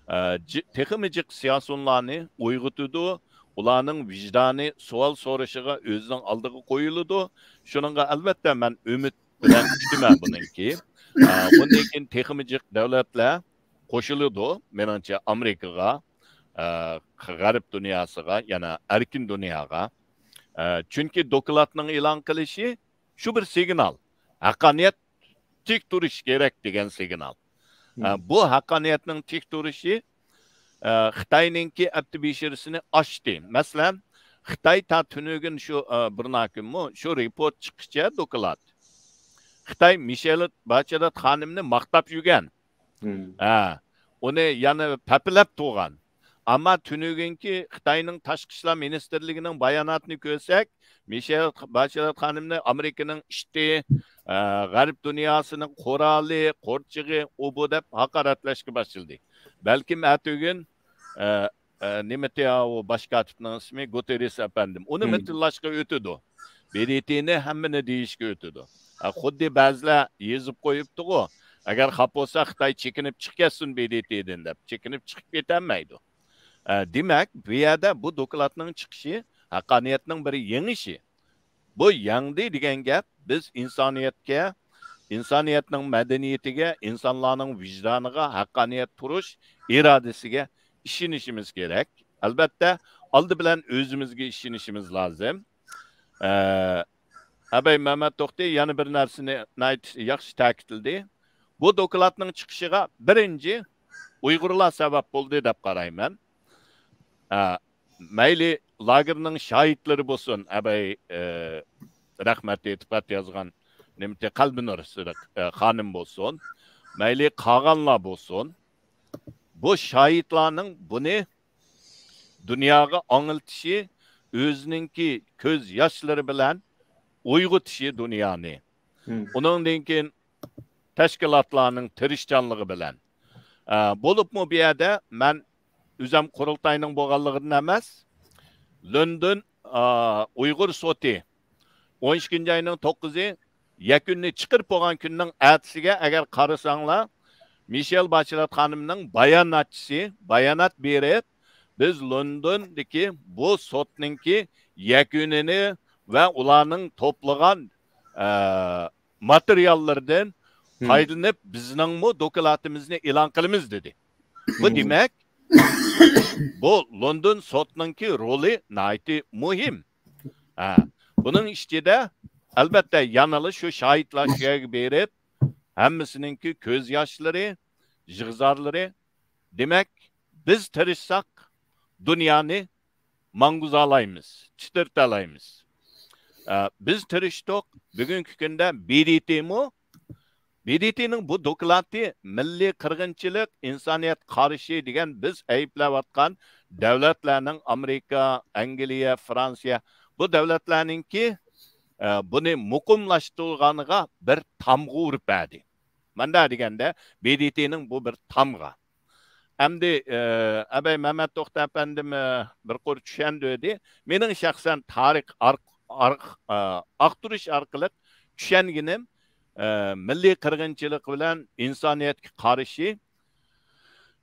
ئە، جى-، تېخىمۇ جىق سىياسىيونلارنى ئويغىتىدۇ، ئۇلارنىڭ ۋىجدانى سوئال سورىشىغا ئۆزىنىڭ ئالدىغا قويۇلىدۇ. شۇنىڭغا ئەلۋەتتە مەن ئۈمىد بىلەن كۈتىمەن بۇنىڭكى. ئە، بۇندىن كېيىن تېخىمۇ جىق دۆلەتلەر قوشۇلىدۇ، مېنىڭچە، ئامېرىكىغا، ئە، غەرب دۇنياسىغا، يەنە ئەركىن دۇنياغا. ئە، چۈنكى دوكلاتنىڭ ئېلان قىلىشى شۇ بىر سىگنال. ھەققانىيەت تىك تۇرۇش كېرەك دېگەن سىگنال. ئە، بۇ ھەققانىيەتنىڭ تىك تۇرۇشى، ئە، خىتاينىڭكى ئەپتى بېشىرىسىنى ئاشتى. مەسىلەن، خىتاي تا تۈنۈگۈن شۇ، ئە، بىرنا كۈنمۇ شۇ رېپورت چىققىچە دوكلات. خىتاي مىشېل باچېلېت خانىمنى ماختاپ يۈرگەن. ھە، ئۇنى يەنە پەپىلەپ تۇرغان. ئەمما تۈنۈگۈنكى خىتاينىڭ تاشقى ئىشلار مىنىستىرلىكىنىڭ باياناتىنى كۆرسەك، مىشېل باچېلېت خانىمنى ئامېرىكىنىڭ ئىتى، ئە، غەرب دۇنياسىنىڭ قورالى، قورچىقى، ئۇ بۇ دەپ ھاقارەتلەشكە باشلىدى. بەلكىم ئەتىگۈن، ئە، ئە، نېمىتى ئۇ باش كاتىپنىڭ ئىسمى؟ گۇتېررېس ئەپەندىم. ئۇنى مىتىڭلاشقا ئۆتىدۇ. ب د ت نى ھەممىنى دېيىشكە ئۆتىدۇ. ئە، خۇددى بەزىلەر يېزىپ قويۇپتىغۇ، ئەگەر خاپا بولسا خىتاي چېكىنىپ چىقىپ كەتسۇن ب د ت دىن دەپ. چېكىنىپ چىقىپ كېتەلمەيدۇ. ئە، دېمەك، بۇ يەردە بۇ دوكلاتنىڭ چىقىشى ھەققانىيەتنىڭ بىر يېڭىشى. بۇ يەڭدى دېگەن گەپ، بىز ئىنسانىيەتكە، ئىنسانىيەتنىڭ مەدەنىيىتىگە، ئىنسانلارنىڭ ۋىجدانىغا ھەققانىيەت تۇرۇش ئىرادىسىگە ئىشىنىشىمىز كېرەك. ئەلۋەتتە، ئالدى بىلەن ئۆزىمىزگە ئىشىنىشىمىز لازىم. ئە، ئەبەي مەمەت توختى يەنە بىر نەرسىنى ناھايىتى ياخشى تەكىتلىدى. بۇ دوكلاتنىڭ چىقىشىغا بىرىنچى ئۇيغۇرلار سەۋەب بولدى دەپ قارايمەن. ئە، مەيلى لاگېرنىڭ شاھىتلىرى بولسۇن، ئەبەي، ئە، رەھمەت ئېيتىپ خەت يازغان نېمىتى قەلبىنۇر سىدىق، ئە، خانىم بولسۇن، مەيلى قالغانلار بولسۇن، بۇ شاھىتلارنىڭ بۇنى دۇنياغا ئاڭلىتىشى، ئۆزىنىڭكى كۆز ياشلىرى بىلەن ئويغىتىشى دۇنيانى. ئۇنىڭدىن كېيىن تەشكىلاتلارنىڭ تىرىشچانلىقى بىلەن. ئە، بولۇپمۇ بۇ يەردە مەن ئۆزەم قۇرۇلتاينىڭ بولغانلىقىدىن ئەمەس، لوندون، ئا، ئۇيغۇر سوتى ئون ئىككىنچى ئاينىڭ توققۇزى يەكۈننى چىقىرىپ بولغان كۈننىڭ ئەتىسىگە ئەگەر قارىساڭلار، مىشېل باچېلېت خانىمنىڭ باياناتچىسى بايانات بېرىپ، بىز لوندوندىكى بۇ سوتنىڭكى يەكۈنىنى ۋە ئۇلارنىڭ توپلىغان، ئە، ماتېرىياللىرىدىن پايدىلىنىپ، بىزنىڭمۇ دوكلاتىمىزنى ئېلان قىلىمىز، دېدى. بۇ دېمەك، بۇ لوندون سوتنىڭكى رولى ناھايىتى مۇھىم. ھە، بۇنىڭ ئىچىدە، ئەلۋەتتە، يەنىلا شۇ شاھىتلار شۇ يەرگە بېرىپ، ھەممىسىنىڭكى كۆز ياشلىرى، يىغا-زارلىرى. دېمەك، بىز تىرىشساق، دۇنيانى ماڭغۇزالايمىز، تىترىتەلەيمىز. ئە، بىز تىرىشتۇق، بۈگۈنكى كۈندە ب د ت مۇ، ب د ت نىڭ بۇ دوكلاتى مىللىي قىرغىنچىلىق، ئىنسانىيەت قارىشى دېگەن بىز ئەيىبلەۋاتقان دۆلەتلەرنىڭ، ئامېرىكا، ئەنگلىيە، فرانسىيە، بۇ دۆلەتلەرنىڭكى، ئە، بۇنى مۇقىملاشتۇرغانىغا بىر تامغا ئۇرۇپ بەردى. مۇنداق دېگەندە، ب د ت نىڭ بۇ بىر تامغا. ئەمدى، ئە، ئەبەي مەمەت توختى ئەپەندىم، ئە، بىر قۇر چۈشەندۈردى. مېنىڭ شەخسەن تارىخ ئارق-، ئارق-، ئە، ئاختۇرۇش ئارقىلىق چۈشەنگىنىم، ئە، مىللىي قىرغىنچىلىق بىلەن ئىنسانىيەتكە قارىشى.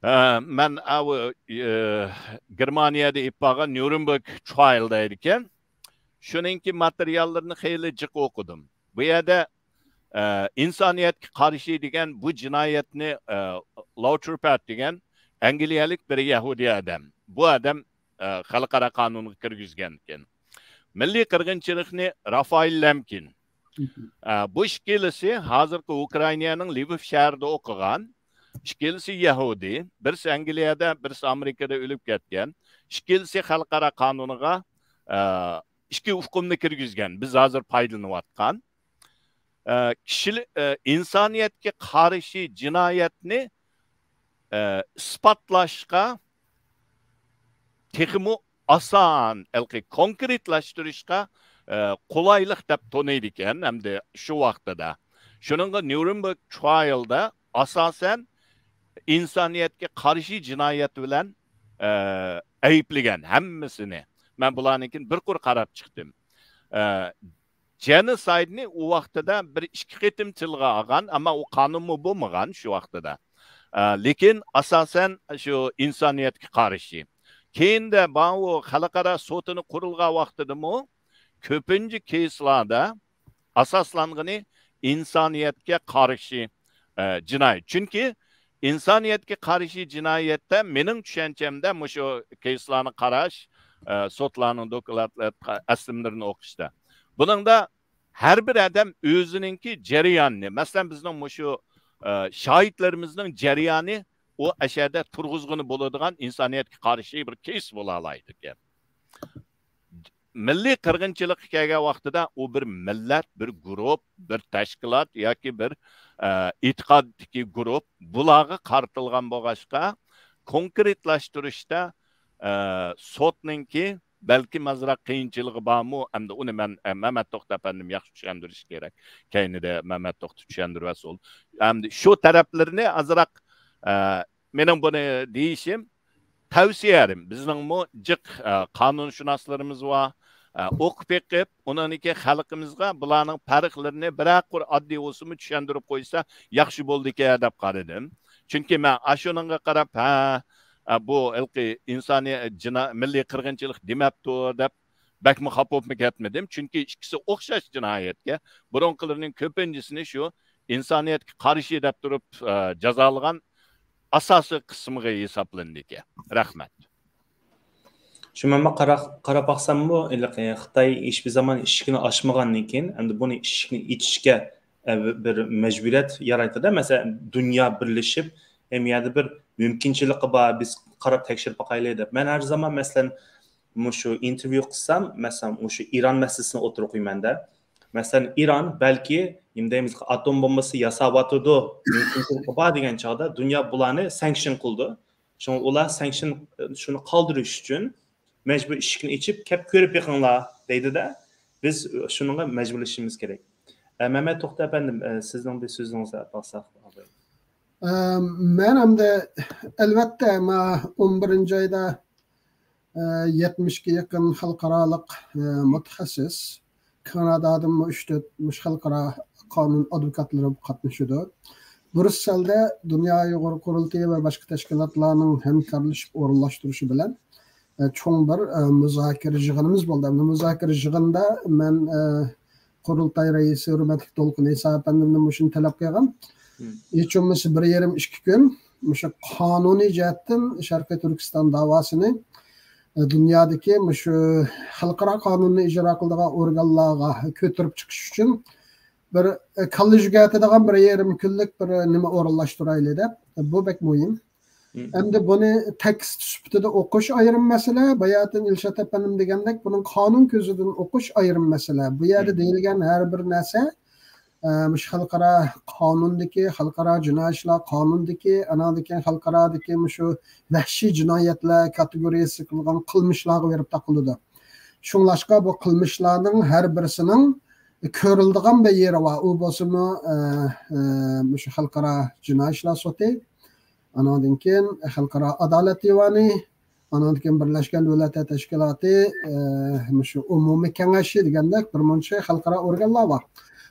ئە، مەن ئاۋۇ، ئە، گېرمانىيەدە ئېلىپ بارغان نيۇرنبېرگ ترايل دەيدىكەن. شۇنىڭكى ماتېرىياللىرىنى خېلى جىق ئوقۇدۇم. بۇ يەردە، ئە، ئىنسانىيەتكە قارشى دېگەن بۇ جىنايەتنى، ئە، لوتېر پات دېگەن ئەنگلىيەلىك بىر يەھۇدىي ئادەم. بۇ ئادەم، ئە، خەلقئارا قانۇنغا كىرگۈزگەنكەن. مىللىي قىرغىنچىلىقنى رافائېل لەمكىن. ئە، بۇ ئىككىلىسى ھازىرقى ئۇكرائىنانىڭ لىۋىف شەھىرىدە ئوقۇغان. ئىككىلىسى يەھۇدىي، بىرسى ئەنگلىيەدە، بىرسى ئامېرىكىدا ئۆلۈپ كەتكەن. ئىككىلىسى خەلقئارا قانۇنىغا، ئە، ئىككى ئۇقۇمنى كىرگۈزگەن، بىز ھازىر پايدىلىنىۋاتقان. ئە، كىشىلىك، ئە، ئىنسانىيەتكە قارشى جىنايەتنى، ئە، ئىسپاتلاشقا تېخىمۇ ئاسان، ھېلىقى كونكرېتلاشتۇرۇشقا، ئە، قولايلىق دەپ تونۇيدىكەن، ھەمدە شۇ ۋاقتىدا. شۇنىڭغا نيۇرنبېرگ ترايلدا ئاساسەن ئىنسانىيەتكە قارشى جىنايەت بىلەن، ئە، ئەيىبلىگەن ھەممىسىنى. مەن بۇلارنىڭكىنى بىر قۇر قاراپ چىقتىم. ئە، جېنوسايدنى ئۇ ۋاقتىدا بىر ئىككى قېتىم تىلغا ئالغان، ئەمما ئۇ قانۇنمۇ بولمىغان شۇ ۋاقتىدا. ئە، لېكىن ئاساسەن شۇ ئىنسانىيەتكە قارشى. كېيىندە ماۋۇ خەلقئارا سوتىنى قۇرۇلغان ۋاقتىدىمۇ كۆپىنچە كېيسلاردا ئاساسلانغىنى ئىنسانىيەتكە قارشى، ئە، جىنايەت. چۈنكى ئىنسانىيەتكە قارشى جىنايەتتە مېنىڭ چۈشەنچەمدە مۇشۇ كېيسلارنى قاراش، ئە، سوتلارنىڭ دوكلاتلىرى، ئەسلىمىلىرىنى ئوقۇشتا. بۇنىڭدا ھەر بىر ئادەم ئۆزىنىڭكى جەريانىنى، مەسىلەن، بىزنىڭ مۇشۇ، ئە، شاھىتلىرىمىزنىڭ جەريانى ئۇ ئەشەدە تۇرغۇزغىنى بولىدىغان ئىنسانىيەتكە قارشى بىر كېيس بولالايدىكەن. مىللىي قىرغىنچىلىققا كەلگەن ۋاقتىدا ئۇ بىر مىللەت، بىر گۇرۇپ، بىر تەشكىلات ياكى بىر، ئە، ئېتىقادتىكى گۇرۇپ، بۇلارغا قارىتىلغان بولغاچقا، كونكرېتلاشتۇرۇشتا، ئە، سوتنىڭكى بەلكىم ئازراق قىيىنچىلىقى بارمۇ؟ ئەمدى ئۇنى مەن، ئە، مەمەت توختى ئەپەندىم ياخشى چۈشەندۈرۈشى كېرەك. كەينىدە مەمەت توختى چۈشەندۈرۈۋەتسۇن. ئەمدى شۇ تەرەپلىرىنى ئازراق، ئە، مېنىڭ بۇنى دېيىشىم، تەۋسىيەم، بىزنىڭمۇ جىق، ئە، قانۇنشۇناسلىرىمىز بار. ئە، ئوقۇپ بېقىپ، ئۇنىڭدىكى خەلقىمىزغا بۇلارنىڭ پەرقلىرىنى بىرەر قۇر ئاددىي بولسىمۇ چۈشەندۈرۈپ قويسا ياخشى بولىدىكەن دەپ قارىدىم. چۈنكى مەن ئاشۇنىڭغا قاراپ، ھە، ئە، بۇ ھېلىقى ئىنسانىي جىنا-، مىللىي قىرغىنچىلىق دېمەپتۇ دەپ بەكمۇ خاپا بولۇپمۇ كەتمىدىم. چۈنكى ئىككىسى ئوخشاش جىنايەتكە، بۇرۇنقىلىرىنىڭ كۆپىنچىسىنى شۇ ئىنسانىيەتكە قارشى دەپ تۇرۇپ، ئە، جازالىغان ئاساسىي قىسمىغا ھېسابلىنىدىكەن. رەھمەت. شۇ مەن قاراپ باقساممۇ، ھېلىقى خىتاي ھېچبىر زامان ئىشىكنى ئاچمىغاندىن كېيىن، ئەمدى بۇنى ئىشىكنى ئېچىشكە، ئە، بىر مەجبۇرىيەت يارايتتى-دە. مەسىلەن، دۇنيا بىرلىشىپ، ھەم يەردە بىر مۇمكىنچىلىكى بار، بىز قاراپ تەكشۈرۈپ باقايلى دەپ. مەن ھەر زامان، مەسىلەن، مۇشۇ ئىنتېرۋيۇ قىلسام، مەسىلەن، مۇشۇ ئىران مەسىلىسىنى ئوتتۇرىغا قويىمەن-دە. مەسىلەن، ئىران بەلكى، نېمە دەيمىز، ئاتوم بومبىسى ياساۋاتىدۇ، مۇمكىنچىلىكى بار دېگەن چاغدا دۇنيا بۇلارنى سانكشن قىلىدۇ. شۇڭا ئۇلار سانكشن، شۇنى قالدۇرۇش ئۈچۈن مەجبۇر ئىشىكنى ئېچىپ، كەپ كۆرۈپ بېقىڭلار دەيدۇ-دە. بىز شۇنىڭغا مەجبۇرلىشىشىمىز كېرەك. ئە، مەمەت توختى ئەپەندىم، ئە، سىزنىڭ بىر سۆزىڭىزنى باقساق. ئە، مەن ئەمدى، ئەلۋەتتە، ما ئون بىرىنچى ئايدا، ئە، يەتمىشكە يېقىن خەلقئارالىق، ئە، مۇتەخەسسىس، كانادادىنمۇ ئۈچ تۆت مۇشۇ خەلقئارا قانۇن ئادۋوكاتلىرى قاتنىشىدۇ. برۇسسەلدە دۇنيا ئۇيغۇر قۇرۇلتىيى ۋە باشقا تەشكىلاتلارنىڭ ھەمكارلىشىپ ئورۇنلاشتۇرۇشى بىلەن، ئە، چوڭ بىر، ئە، مۇزاكىرە يىغىنىمىز بولدى. ئەمدى مۇزاكىرە يىغىنىدا مەن، ئە، قۇرۇلتاي رەئىسى ھۆرمەتلىك دولقۇن ئىسا ئەپەندىمدىن مۇشۇنى تەلەپ قىلغان. مم. ھېچ بولمىسا بىر يېرىم، ئىككى كۈن مۇشۇ قانۇنىي جەھەتتىن شەرقىي تۈركىستان داۋاسىنى، ئە، دۇنيادىكى مۇشۇ خەلقئارا قانۇننى ئىجرا قىلىدىغان ئورگانلارغا كۆتۈرۈپ چىقىش ئۈچۈن بىر، ئە، كاللا يۈگەتىدىغان بىر يېرىم كۈنلۈك بىر نېمە ئورۇنلاشتۇرايلى دەپ، بۇ بەك مۇھىم. مم. ئەمدى بۇنى تېكىست سۈپىتىدە ئوقۇش ئايرىم مەسىلە. باياتىن ئىلشات ئەپەندىم دېگەندەك، بۇنىڭ قانۇن كۆزىدىن ئوقۇش ئايرىم مەسىلە. بۇ يەردە مم. دېيىلگەن ھەر بىر نەرسە، ئە، مۇشۇ خەلقئارا قانۇندىكى، خەلقئارا جىنايى ئىشلار قانۇنىدىكى، ئاناندىن كېيىن خەلقئارادىكى مۇشۇ ۋەھشىي جىنايەتلەر كاتېگورىيەسى قىلغان قىلمىشلارغا بېرىپ تاقىلىدۇ. شۇڭلاشقا بۇ قىلمىشلارنىڭ ھەر بىرسىنىڭ كۆرۈلىدىغان بىر يېرى بار. ئۇ بولسىمۇ، ئە، ئە، مۇشۇ خەلقئارا جىنايى ئىشلار سوتى، ئاناندىن كېيىن خەلقئارا ئادالەت دىۋانى، ئاناندىن كېيىن بىرلەشكەن دۆلەتلەر تەشكىلاتى، ئە، مۇشۇ ئومۇمىي كېڭەشى دېگەندەك بىر مۇنچە خەلقئارا ئورگانلار بار.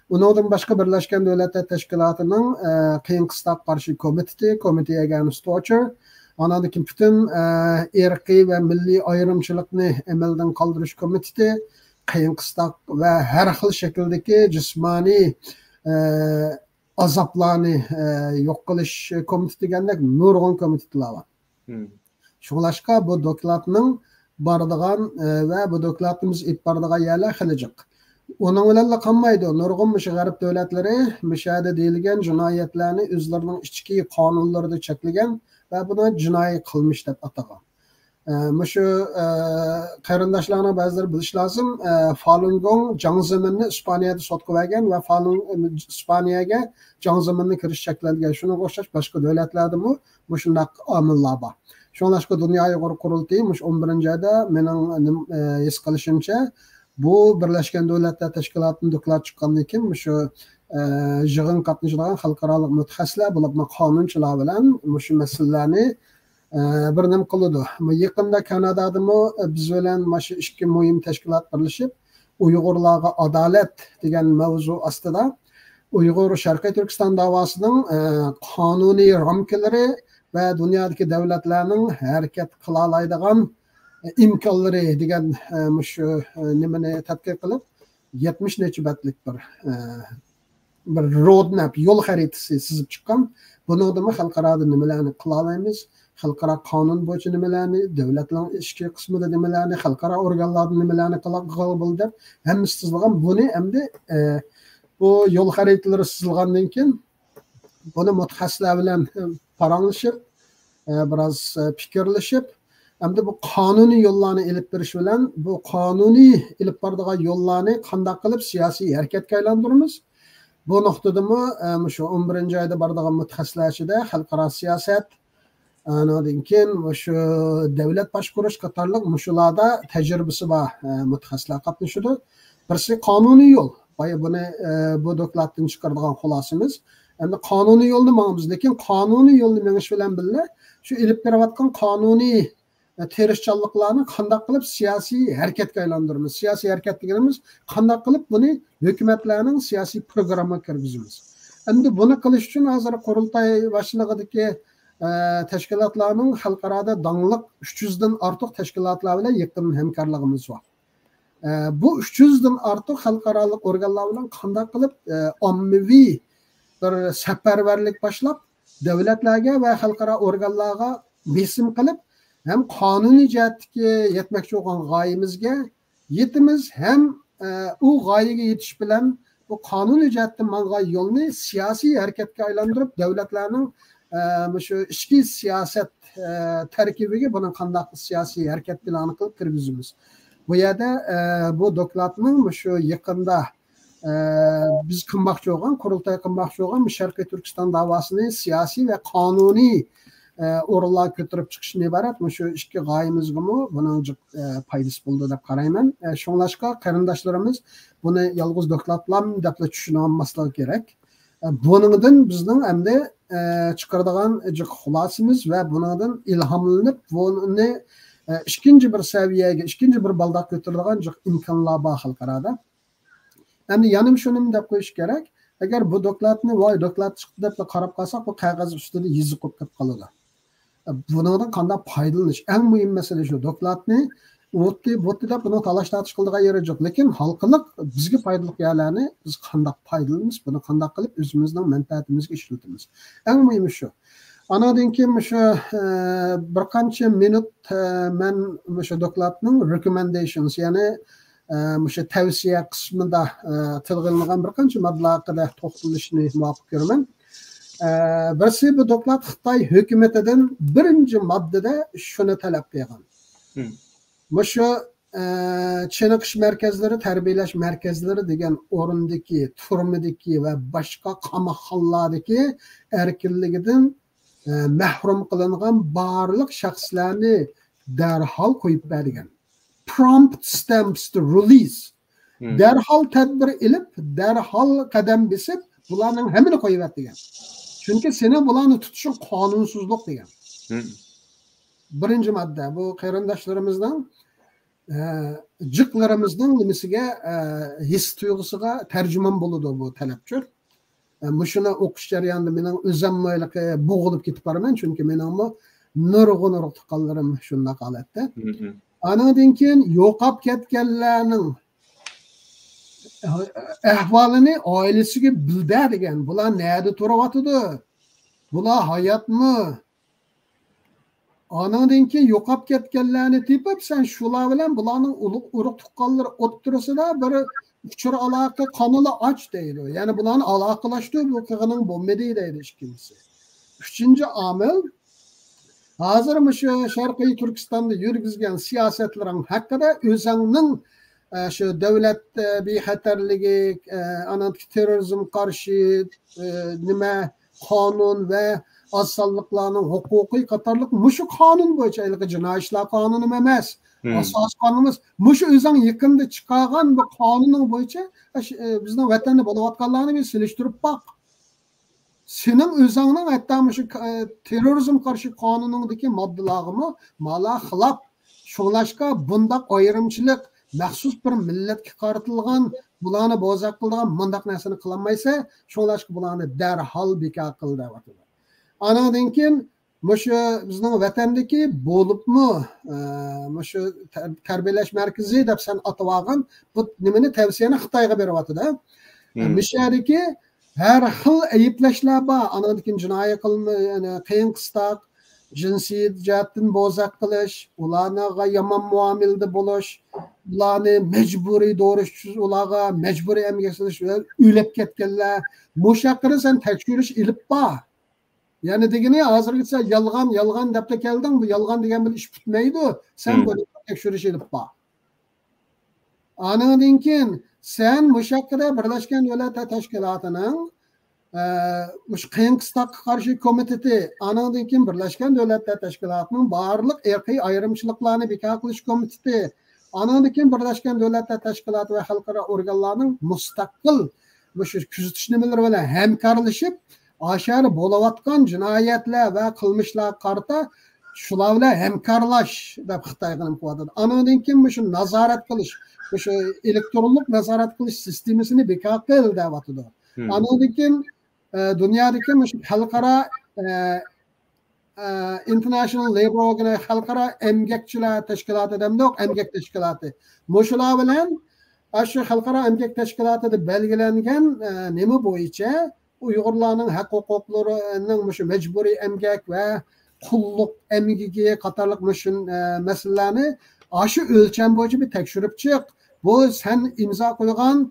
ئۇنىڭدىن باشقا بىرلەشكەن دۆلەتلەر تەشكىلاتىنىڭ، ئە، قىيىن قىستاققا قارشى كومىتېتى، Committee Against Torture، ئاناندىن كېيىن پۈتۈن، ئە، ئىرقىي ۋە مىللىي ئايرىمچىلىقنى ئەمەلدىن قالدۇرۇش كومىتېتى، قىيىن قىستاق ۋە ھەر خىل شەكىلدىكى جىسمانىي، ئە، ئازابلارنى، ئە، يوق قىلىش كومىتېتى دېگەندەك نۇرغۇن كومىتېتلار بار. مم. شۇڭلاشقا بۇ دوكلاتنىڭ بارىدىغان، ئە، ۋە بۇ دوكلاتنى بىز ئېلىپ بارىدىغان يەرلەر خېلى جىق. ئۇنىڭ بىلەنلا قالمايدۇ. نۇرغۇن مۇشۇ غەرب دۆلەتلىرى مۇشۇ يەردە دېيىلگەن جىنايەتلەرنى ئۆزلىرىنىڭ ئىچكى قانۇنلىرىدا چەكلىگەن ۋە بۇنى جىنايى قىلمىش دەپ ئاتىغان. ئە، مۇشۇ، ئە، قېرىنداشلارنىڭ بەزىلىرى بىلىشى لازىم، ئە، فالۇن گوڭ جياڭ زېمىننى ئىسپانىيەدە سوتقا بەرگەن ۋە فالۇن، ئىسپانىيەگە جياڭ زېمىننى كىرىش چەكلەنگەن. شۇنىڭغا ئوخشاش باشقا دۆلەتلەردىمۇ مۇشۇنداق ئامىللار بار. شۇڭلاشقا دۇنيا ئۇيغۇر قۇرۇلتىيى مۇشۇ ئون بىرىنچى ئايدا مېنىڭ نېم-، ئە، ھېس قىلىشىمچە، بۇ بىرلەشكەن دۆلەتلەر تەشكىلاتىدىن دوكلات چىققاندىن كېيىن مۇشۇ ئە، يىغىنغا قاتنىشىدىغان خەلقئارالىق مۇتەخەسسىسلەر، بولۇپمۇ قانۇنچىلار بىلەن مۇشۇ مەسىلىلەرنى، ئە، بىر نېمە قىلىدۇ. يېقىندا كانادادىمۇ، ئە، بىز بىلەن مانا شۇ ئىككى مۇھىم تەشكىلات بىرلىشىپ، ئۇيغۇرلارغا ئادالەت دېگەن مەۋزۇ ئاستىدا ئۇيغۇر شەرقىي تۈركىستان داۋاسىنىڭ، ئە، قانۇنىي رامكىلىرى ۋە دۇنيادىكى دۆلەتلەرنىڭ ھەرىكەت قىلالايدىغان، ئە، ئىمكانلىرى دېگەن، ئە، مۇشۇ، ئە، نېمىنى تەتقىق قىلىپ، يەتمىش نەچچە بەتلىك بىر، ئە، بىر رودمەپ، يول خەرىتىسى سىزىپ چىققان. بۇنىڭدىمۇ خەلقئارادا نېمىلەرنى قىلالايمىز، خەلقئارا قانۇن بويىچە نېمىلەرنى، دۆلەتنىڭ ئىچكى قىسمىدا نېمىلەرنى، خەلقئارا ئورگانلاردا نېمىلەرنى قىلا-، قىلغىلى بولىدۇ دەپ ھەممىسى سىزىلغان. بۇنى ئەمدى، ئە، بۇ يول خەرىتىلىرى سىزىلغاندىن كېيىن، بۇنى مۇتەخەسسىسلەر بىلەن، ئە، پاراڭلىشىپ، ئە، بىراز، ئە، پىكىرلىشىپ، ئەمدى بۇ قانۇنىي يوللارنى ئېلىپ بېرىش بىلەن بۇ قانۇنىي ئېلىپ بارىدىغان يوللارنى قانداق قىلىپ سىياسىي ھەرىكەتكە ئايلاندۇرىمىز؟ بۇ نۇقتىدىمۇ، ئە، مۇشۇ ئون بىرىنچى ئايدا بارىدىغان مۇتەخەسسىسلەر ئىچىدە خەلقئارا سىياسەت، ئانىڭدىن كېيىن مۇشۇ دۆلەت باشقۇرۇش قاتارلىق مۇشۇلاردا تەجرىبىسى بار، ئە، مۇتەخەسسىسلەر قاتنىشىدۇ. بىرسى قانۇنىي يول. بايا بۇنى، ئە، بۇ دوكلاتتىن چىقىرىدىغان خۇلاسىمىز. ئەمدى قانۇنىي يولنى ماڭىمىز. لېكىن قانۇنىي يولنى مېڭىش بىلەن بىللە شۇ ئېلىپ بېرىۋاتقان قانۇنىي، ئە، تىرىشچانلىقلارنى قانداق قىلىپ سىياسىي ھەرىكەتكە ئايلاندۇرىمىز؟ سىياسىي ھەرىكەت دېگىنىمىز قانداق قىلىپ بۇنى ھۆكۈمەتلەرنىڭ سىياسىي پروگراممىغا كىرگۈزىمىز؟ ئەمدى بۇنى قىلىش ئۈچۈن ھازىر قۇرۇلتاي باشلىقىدىكى، ئە، تەشكىلاتلارنىڭ خەلقئارادا داڭلىق ئۈچ يۈزدىن ئارتۇق تەشكىلاتلار بىلەن يېقىن ھەمكارلىقىمىز بار. ئە، بۇ ئۈچ يۈزدىن ئارتۇق خەلقئارالىق ئورگانلار بىلەن قانداق قىلىپ، ئە، ئاممىۋى بىر سەپەرۋەرلىك باشلاپ، دۆلەتلەرگە ۋە خەلقئارا ئورگانلارغا بېسىم قىلىپ، ھەم قانۇنىي جەھەتتىكى يەتمەكچى بولغان غايىمىزگە يېتىمىز، ھەم، ئە، ئۇ غايىگە يېتىش بىلەن بۇ قانۇنىي جەھەتتە ماڭغان يولنى سىياسىي ھەرىكەتكە ئايلاندۇرۇپ، دۆلەتلەرنىڭ، ئە، مۇشۇ ئىچكى سىياسەت، ئە، تەركىبىگە بۇنى قانداق سىياسىي ھەرىكەت پىلانى قىلىپ كىرگۈزىمىز؟ بۇ يەردە، ئە، بۇ دوكلاتنىڭ مۇشۇ يېقىندا، ئە، بىز قىلماقچى بولغان، قۇرۇلتاي قىلماقچى بولغان بۇ شەرقىي تۈركىستان داۋاسىنى سىياسىي ۋە قانۇنىي، ئە، ئورۇنلارغا كۆتۈرۈپ چىقىشتىن ئىبارەت مۇشۇ ئىككى غايىمىزگىمۇ بۇنىڭ جىق، ئە، پايدىسى بولىدۇ دەپ قارايمەن. ئە، شۇڭلاشقا قېرىنداشلىرىمىز بۇنى يالغۇز دوكلاتلام دەپلا چۈشىنىۋالماسلىقى كېرەك. ئە، بۇنىڭدىن بىزنىڭ ئەمدى، ئە، چىقىرىدىغان جىق خۇلاسىمىز ۋە بۇنىڭدىن ئىلھاملىنىپ، بۇنى، ئە، ئىككىنچى بىر سەۋىيەگە، ئىككىنچى بىر بالداققا كۆتۈرىدىغان جىق ئىمكانلار بار خەلقئارادا. ئەمدى يەنە شۇنىمۇ دەپ قويۇش كېرەك، ئەگەر بۇ دوكلاتنى، ۋاي، دوكلات چىقتى دەپلا قاراپ قالساق، بۇ قەغەز ئۈستىدە يېزىق بولۇپ كېلىپ قالىدۇ. بۇنىڭدىن قانداق پايدىلىنىش؟ ئەڭ مۇھىم مەسىلە شۇ. دوكلاتنى ئۇتتى، بۇتتى دەپ بۇنىڭ تالاش تارتىش قىلىدىغان يېرى جىق. لېكىن ھالقىلىق بىزگە پايدىلىق يەرلەرنى بىز قانداق پايدىلىنىمىز، بۇنى قانداق قىلىپ ئۆزىمىزنىڭ مەنپەئەتىمىزگە ئىشلىتىمىز؟ ئەڭ مۇھىمى شۇ. ئانىڭدىن كېيىن مۇشۇ، ئە، بىر قانچە مىنۇت، ئە، مەن مۇشۇ دوكلاتنىڭ رېكومېندېيشنس، يەنى، ئە، مۇشۇ تەۋسىيە قىسمىدا، ئە، تىلغا ئېلىنغان بىر قانچە ماددىلار ھەققىدە توختىلىشنى مۇۋاپىق كۆرىمەن. ئە، بىرسى، بۇ دوكلات خىتاي ھۆكۈمىتىدىن بىرىنچى ماددىدە شۇنى تەلەپ قىلغان. مم. مۇشۇ، ئە، چېنىقىش مەركەزلىرى، تەربىيەلەش مەركەزلىرى دېگەن ئورۇندىكى، تۈرمىدىكى ۋە باشقا قاماقخانىلاردىكى ئەركىنلىكىدىن، ئە، مەھرۇم قىلىنغان بارلىق شەخسلەرنى دەرھال قويۇپ بەر دېگەن. Prompt steps to release. مم. دەرھال تەدبىر ئېلىپ، دەرھال قەدەم بېسىپ، بۇلارنىڭ ھەممىنى قويۇۋەت دېگەن. چۈنكى سېنىڭ بۇلارنى تۇتۇشۇڭ قانۇنسىزلىق دېگەن. مم. بىرىنچى ماددە، بۇ قېرىنداشلىرىمىزنىڭ، ئە، جىقلىرىمىزنىڭ نېمىسىگە، ئە، ھېس تۇيغۇسىغا تەرجىمان بولىدۇ بۇ تەلەپچۇ. ئە، مۇشۇنى ئوقۇش جەريانىدا مېنىڭ ئۆزۈممۇ ھېلىقى بوغۇلۇپ كېتىپ بارىمەن، چۈنكى مېنىڭمۇ نۇرغۇن ئۇرۇق تۇغقانلىرىم شۇنداق ھالەتتە. مم. ئانىڭدىن كېيىن يوقاپ كەتكەنلەرنىڭ ئەھۋالىنى ئائىلىسىگە بىلدۈر دېگەن. بۇلار نەدە تۇرۇۋاتىدۇ؟ بۇلار ھاياتمۇ؟ ئانىڭدىن كېيىن يوقاپ كەتكەنلەرنى تېپىپ، سەن شۇلار بىلەن بۇلارنىڭ ئۇلۇغ ئۇرۇق تۇغقانلىرى ئوتتۇرىسىدا بىر ئۇچۇر ئالاقە قانىلى ئاچ دەيدۇ. يەنى بۇلارنى ئالاقىلاشتۇر، بۇ قىلغىنىڭ بولمىدى دەيدۇ ئىككىنچىسى. ئۈچىنچى ئامىل، ھازىر مۇشۇ شەرقىي تۈركىستاندا يۈرگۈزگەن سىياسەتلىرىڭ ھەققىدە ئۆزۈڭنىڭ، ئە، شۇ دۆلەت، ئە، بىخەتەرلىكى، ئە، ئانىڭدىكى تېررورىزم قارشى، ئە، نېمە، قانۇن ۋە ئاز سانلىقلارنىڭ ھوقۇقى قاتارلىق مۇشۇ قانۇن بويىچە، ھېلىقى جىنايى ئىشلار قانۇنىمۇ ئەمەس، ئاساسىي قانۇنىمىز، مۇشۇ ئۆزۈڭ يېقىندا چىقارغان بۇ قانۇنۇڭ بويىچە، ئە، ش-، ئە، بىزنىڭ ۋەتەندە بولۇۋاتقانلارنى بىر سېلىشتۇرۇپ باق. سېنىڭ ئۆزۈڭنىڭ ھەتتا مۇشۇ ك-، ئە، تېررورىزم قارشى قانۇنۇڭدىكى ماددىلارغىمۇ مالا خىلاپ. شۇڭلاشقا بۇنداق ئايرىمچىلىق، مەخسۇس بىر مىللەتكە قارىتىلغان، بۇلارنى بوزەك قىلىدىغان مۇنداق نەرسىنى قىلالمايسەن، شۇڭلاشقا بۇلارنى دەرھال بىكار قىل دەۋاتىدۇ. ئانىڭدىن كېيىن مۇشۇ بىزنىڭ ۋەتەندىكى بولۇپمۇ، ئە، مۇشۇ تەر-، تەربىيەلەش مەركىزى دەپ سەن ئاتىۋالغان بۇ نېمىنى، تەۋسىيەنى خىتايغا بېرىۋاتىدۇ. مۇشۇ يەردىكى ھەر خىل ئەيىبلەشلەر بار. ئانىڭدىن كېيىن جىنايى قىلما-، يەنى قىيىن قىستاق، جىنسىي جەھەتتىن بوزەك قىلىش، ئۇلارغا يامان مۇئامىلىدە بولۇش، ئۇلارنى مەجبۇرىي دورىتىش، ئۇلارغا مەجبۇرىي ئەمگەك سېلىش، ئۆلۈپ كەتكەنلەر. مۇشۇ ھەققىدە سەن تەكشۈرۈش ئېلىپ بار. يەنە دېگىنى، ھازىرغىچە يالغان، يالغان دەپلا كەلدىڭ. بۇ يالغان دېگەن بىلەن ئىش پۈتمەيدۇ. سەن بۇنى تەكشۈرۈش ئېلىپ بار. ئانىڭدىن كېيىن سەن مۇشۇ ھەققىدە بىرلەشكەن دۆلەتلەر تەشكىلاتىنىڭ، ئە، مۇشۇ قىيىن قىستاققا قارشى كومىتېتى، ئانىڭدىن كېيىن بىرلەشكەن دۆلەتلەر تەشكىلاتىنىڭ بارلىق ئىرقىي ئايرىمچىلىقلارنى بىكار قىلىش كومىتېتى، ئانىڭدىن كېيىن بىرلەشكەن دۆلەتلەر تەشكىلاتى ۋە خەلقئارا ئورگانلارنىڭ مۇستەقىل مۇشۇ كۆزىتىش نېمىلىرى بىلەن ھەمكارلىشىپ، ئاشۇ يەردە بولۇۋاتقان جىنايەتلەر ۋە قىلمىشلارغا قارىتا شۇلار بىلەن ھەمكارلاش دەپ خىتايغا نېمە قىلىۋاتىدۇ. ئانىڭدىن كېيىن مۇشۇ نازارەت قىلىش، مۇشۇ ئېلېكترونلۇق نازارەت قىلىش سىستېمىسىنى بىكار قىل دەۋاتىدۇ. ئانىڭدىن كېيىن، ئە، دۇنيادىكى مۇشۇ خەلقئارا، ئە، ئە، ئىنتېرناشنال لەيبور ئورگانى، خەلقئارا ئەمگەكچىلەر تەشكىلاتى دەمدۇق، ئەمگەك تەشكىلاتى. مۇشۇلار بىلەن ئاشۇ خەلقئارا ئەمگەك تەشكىلاتىدا بەلگىلەنگەن، ئە، نېمە بويىچە ئۇيغۇرلارنىڭ ھەق ھوقۇقلىرىنىڭ مۇشۇ مەجبۇرىي ئەمگەك ۋە قۇللۇق ئەمگىكى قاتارلىق مۇشۇ، ئە، مەسىلىلەرنى ئاشۇ ئۆلچەم بويىچە بىر تەكشۈرۈپ چىق. بۇ سەن ئىمزا قويغان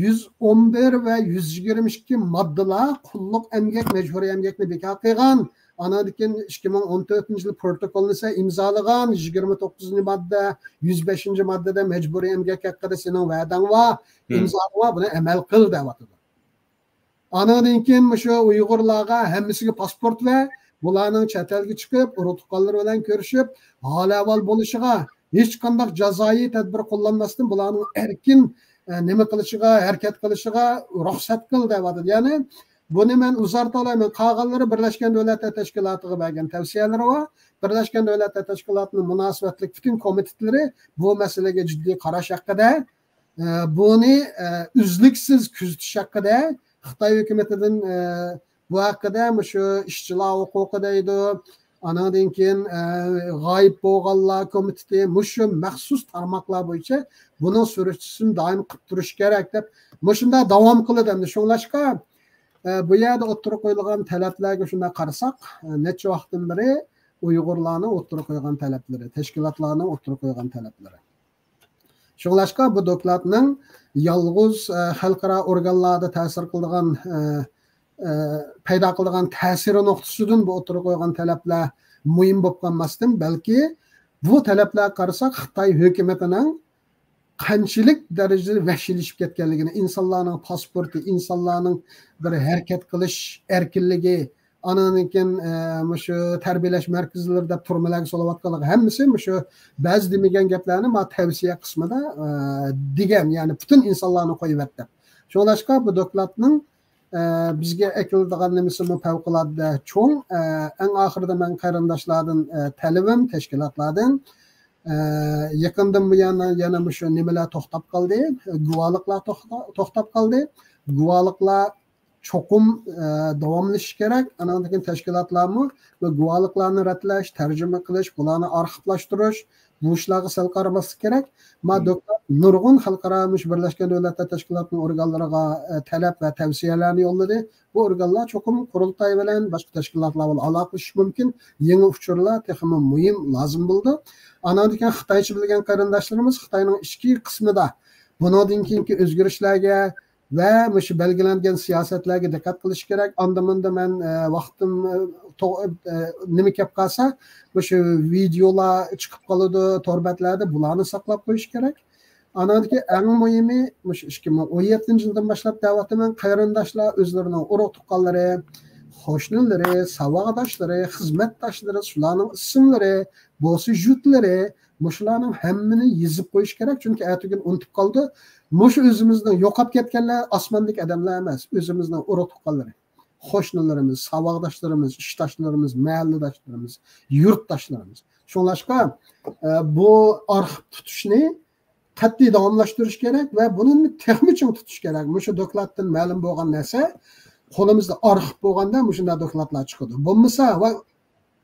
يۈز ئون بىر ۋە يۈز يىگىرمە ئىككى ماددىلار قۇللۇق ئەمگەك، مەجبۇرىي ئەمگەكنى بىكار قىلغان. ئانىڭدىن كېيىن ئىككى مىڭ ئون تۆتىنچى يىل پروتوكولنى سەن ئىمزالىغان، يىگىرمە توققۇزىنچى ماددا، يۈز بەشىنچى ماددىدا مەجبۇرىي ئەمگەك ھەققىدە سېنىڭ ۋەدەڭ بار، ئىمزاڭ بار، بۇنى ئەمەل قىل دەۋاتىدۇ. ئانىڭدىن كېيىن مۇشۇ ئۇيغۇرلارغا ھەممىسىگە پاسپورت ۋە بۇلارنىڭ چەت ئەلگە چىقىپ، ئۇرۇق تۇغقانلىرى بىلەن كۆرۈشۈپ، ھال ئەھۋال بولۇشىغا، ھېچقانداق جازايى تەدبىر قوللانماستىن، بۇلارنىڭ ئەركىن، ئە، نېمە قىلىشىغا، ھەرىكەت قىلىشىغا رۇخسەت قىل دەۋاتىدۇ. يەنى بۇنى مەن ئۇزارتالايمەن. قالغانلىرى بىرلەشكەن دۆلەتلەر تەشكىلاتىغا بەرگەن تەۋسىيەلىرى بار. بىرلەشكەن دۆلەتلەر تەشكىلاتىنىڭ مۇناسىۋەتلىك پۈتۈن كومىتېتلىرى بۇ مەسىلىگە جىددىي قاراش ھەققىدە، ئە، بۇنى، ئە، ئۈزلۈكسىز كۆزىتىش ھەققىدە، خىتاي ھۆكۈمىتىدىن، ئە، بۇ ھەققىدە مۇشۇ ئىشچىلار ھوقۇقى دەيدۇ، ئانىڭدىن كېيىن، ئە، غايىب بولغانلار كومىتېتى، مۇشۇ مەخسۇس تارماقلار بويىچە بۇنىڭ سۈرۈشتىسىنى دائىم قىلىپ تۇرۇش كېرەك دەپ، مۇشۇنداق داۋام قىلىدۇ ئەمدى. شۇڭلاشقا، ئە، بۇ يەردە ئوتتۇرىغا قويۇلغان تەلەپلەرگە شۇنداق قارىساق، ئە، نەچچە ۋاقىتتىن بېرى ئۇيغۇرلارنىڭ ئوتتۇرىغا قويغان تەلەپلىرى، تەشكىلاتلارنىڭ ئوتتۇرىغا قويغان تەلەپلىرى. شۇڭلاشقا بۇ دوكلاتنىڭ يالغۇز، ئە، خەلقئارا ئورگانلاردا تەسىر قىلىدىغان، ئە، ئە، پەيدا قىلىدىغان تەسىرى نۇقتىسىدىن بۇ ئوتتۇرىغا قويغان تەلەپلەر مۇھىم بولۇپ قالماستىن، بەلكى بۇ تەلەپلەرگە قارىساق، خىتاي ھۆكۈمىتىنىڭ قانچىلىك دەرىجىدە ۋەھشىيلىشىپ كەتكەنلىكىنى، ئىنسانلارنىڭ پاسپورتى، ئىنسانلارنىڭ بىر ھەرىكەت قىلىش ئەركىنلىكى، ئانىڭدىن كېيىن، ئە، مۇشۇ تەربىيەلەش مەركەزلىرى دەپ تۈرمىلەرگە سولاۋاتقانلىقى، ھەممىسى مۇشۇ بەزى دېمىگەن گەپلەرنى ما تەۋسىيە قىسمىدا، ئە، دېگەن، يەنى پۈتۈن ئىنسانلارنى قويۇۋەت دەپ. شۇڭلاشقا بۇ دوكلاتنىڭ، ئە، بىزگە ئەكېلىدىغان نېمىسىمۇ پەۋقۇلئاددە چوڭ. ئە، ئەڭ ئاخىرىدا مەن قېرىنداشلاردىن، ئە، تەلىپىم، تەشكىلاتلاردىن، ئە، يېقىندىن بۇيان يەنە مۇشۇ نېمىلەر توختاپ قالدى، گۇۋاھلىقلار توختا-، توختاپ قالدى. گۇۋاھلىقلار چوقۇم، ئە، داۋاملىشىشى كېرەك. ئانىڭدىن كېيىن تەشكىلاتلارمۇ بۇ گۇۋاھلىقلارنى رەتلەش، تەرجىمە قىلىش، بۇلارنى ئارخىپلاشتۇرۇش، بۇ ئىشلارغا سەل قارىماسلىق كېرەك. ما دوكلات نۇرغۇن خەلقئارا مۇشۇ بىرلەشكەن دۆلەتلەر تەشكىلاتىنىڭ ئورگانلىرىغا، ئە، تەلەپ ۋە تەۋسىيەلەرنى يوللىدى. بۇ ئورگانلار چوقۇم قۇرۇلتاي بىلەن، باشقا تەشكىلاتلار بىلەن ئالاقىلىشىش مۇمكىن. يېڭى ئۇچۇرلار تېخىمۇ مۇھىم، لازىم بولىدۇ. ئانىڭدىن كېيىن خىتايچە بىلگەن قېرىنداشلىرىمىز خىتاينىڭ ئىچكى قىسمىدا بۇنىڭدىن كېيىنكى ئۆزگىرىشلەرگە ۋە مۇشۇ بەلگىلەنگەن سىياسەتلەرگە دىققەت قىلىش كېرەك. ئاندا مۇندا مەن، ئە، ۋاقتىم، ئە، تو-، ئە، نېمە كەپ قالسا، مۇشۇ ۋىدېئولار چىقىپ قالىدۇ تور بەتلەردە، بۇلارنى ساقلاپ قويۇش كېرەك. ئانىڭدىكى ئەڭ مۇھىمى، مۇشۇ ئىككى مىڭ ئون يەتتىنچى يىلدىن باشلاپ دەۋاتىمەن، قېرىنداشلار ئۆزلىرىنىڭ ئۇرۇق تۇغقانلىرى، قوشنىلىرى، ساۋاقداشلىرى، خىزمەتداشلىرى، شۇلارنىڭ ئىسىملىرى، بوسىژۇتلىرى، مۇشۇلارنىڭ ھەممىنى يېزىپ قويۇش كېرەك، چۈنكى ئەتىگۈن ئۇنتۇپ قالىدۇ. مۇشۇ ئۆزىمىزنىڭ يوقاپ كەتكەنلەر ئاسماندىكى ئادەملەر ئەمەس، ئۆزىمىزنىڭ ئۇرۇق-تۇغقانلىرى، قوشنىلىرىمىز، ساۋاقداشلىرىمىز، ئىشداشلىرىمىز، مەھەللىداشلىرىمىز، يۇرتداشلىرىمىز. شۇڭلاشقا، ئە، بۇ ئارخىپ تۇتۇشنى قەتئىي داۋاملاشتۇرۇش كېرەك ۋە بۇنى تېخىمۇ چىڭ تۇتۇش كېرەك. مۇشۇ دوكلاتتىن مەلۇم بولغان نەرسە قولىمىزدا ئارخىپ بولغاندا مۇشۇنداق دوكلاتلار چىقىدۇ. بولمىسا، ۋاي،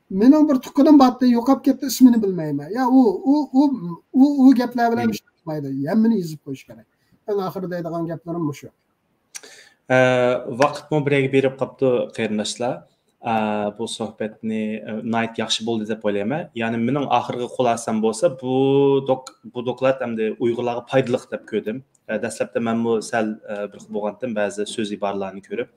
مېنىڭ بىر تۇغقىنىم بارتى، يوقاپ كەتتى، ئىسمىنى بىلمەيمەن. يا ئۇ، ئۇ، ئۇ، ئۇ، ئۇ گەپلەر بىلەن ئىش چىقمايدۇ. ھەممىنى يېزىپ قويۇش كېرەك. ئەڭ ئاخىرى دەيدىغان گەپلىرىم مۇشۇ. ئە، ۋاقىتمۇ بىر يەرگە بېرىپ قاپتۇ، قېرىنداشلار. ئە، بۇ سۆھبەتنى، ئە، ناھايىتى ياخشى بولدى دەپ ئويلايمەن. يەنى مېنىڭ ئاخىرقى خۇلاسەم بولسا، بۇ دوك-، بۇ دوكلات ئەمدى ئۇيغۇرلارغا پايدىلىق دەپ كۆردۈم. ئە، دەسلەپتە مەنمۇ سەل، ئە، بىر خىل بولغانتىم بەزى سۆز ئىبارىلەرنى كۆرۈپ.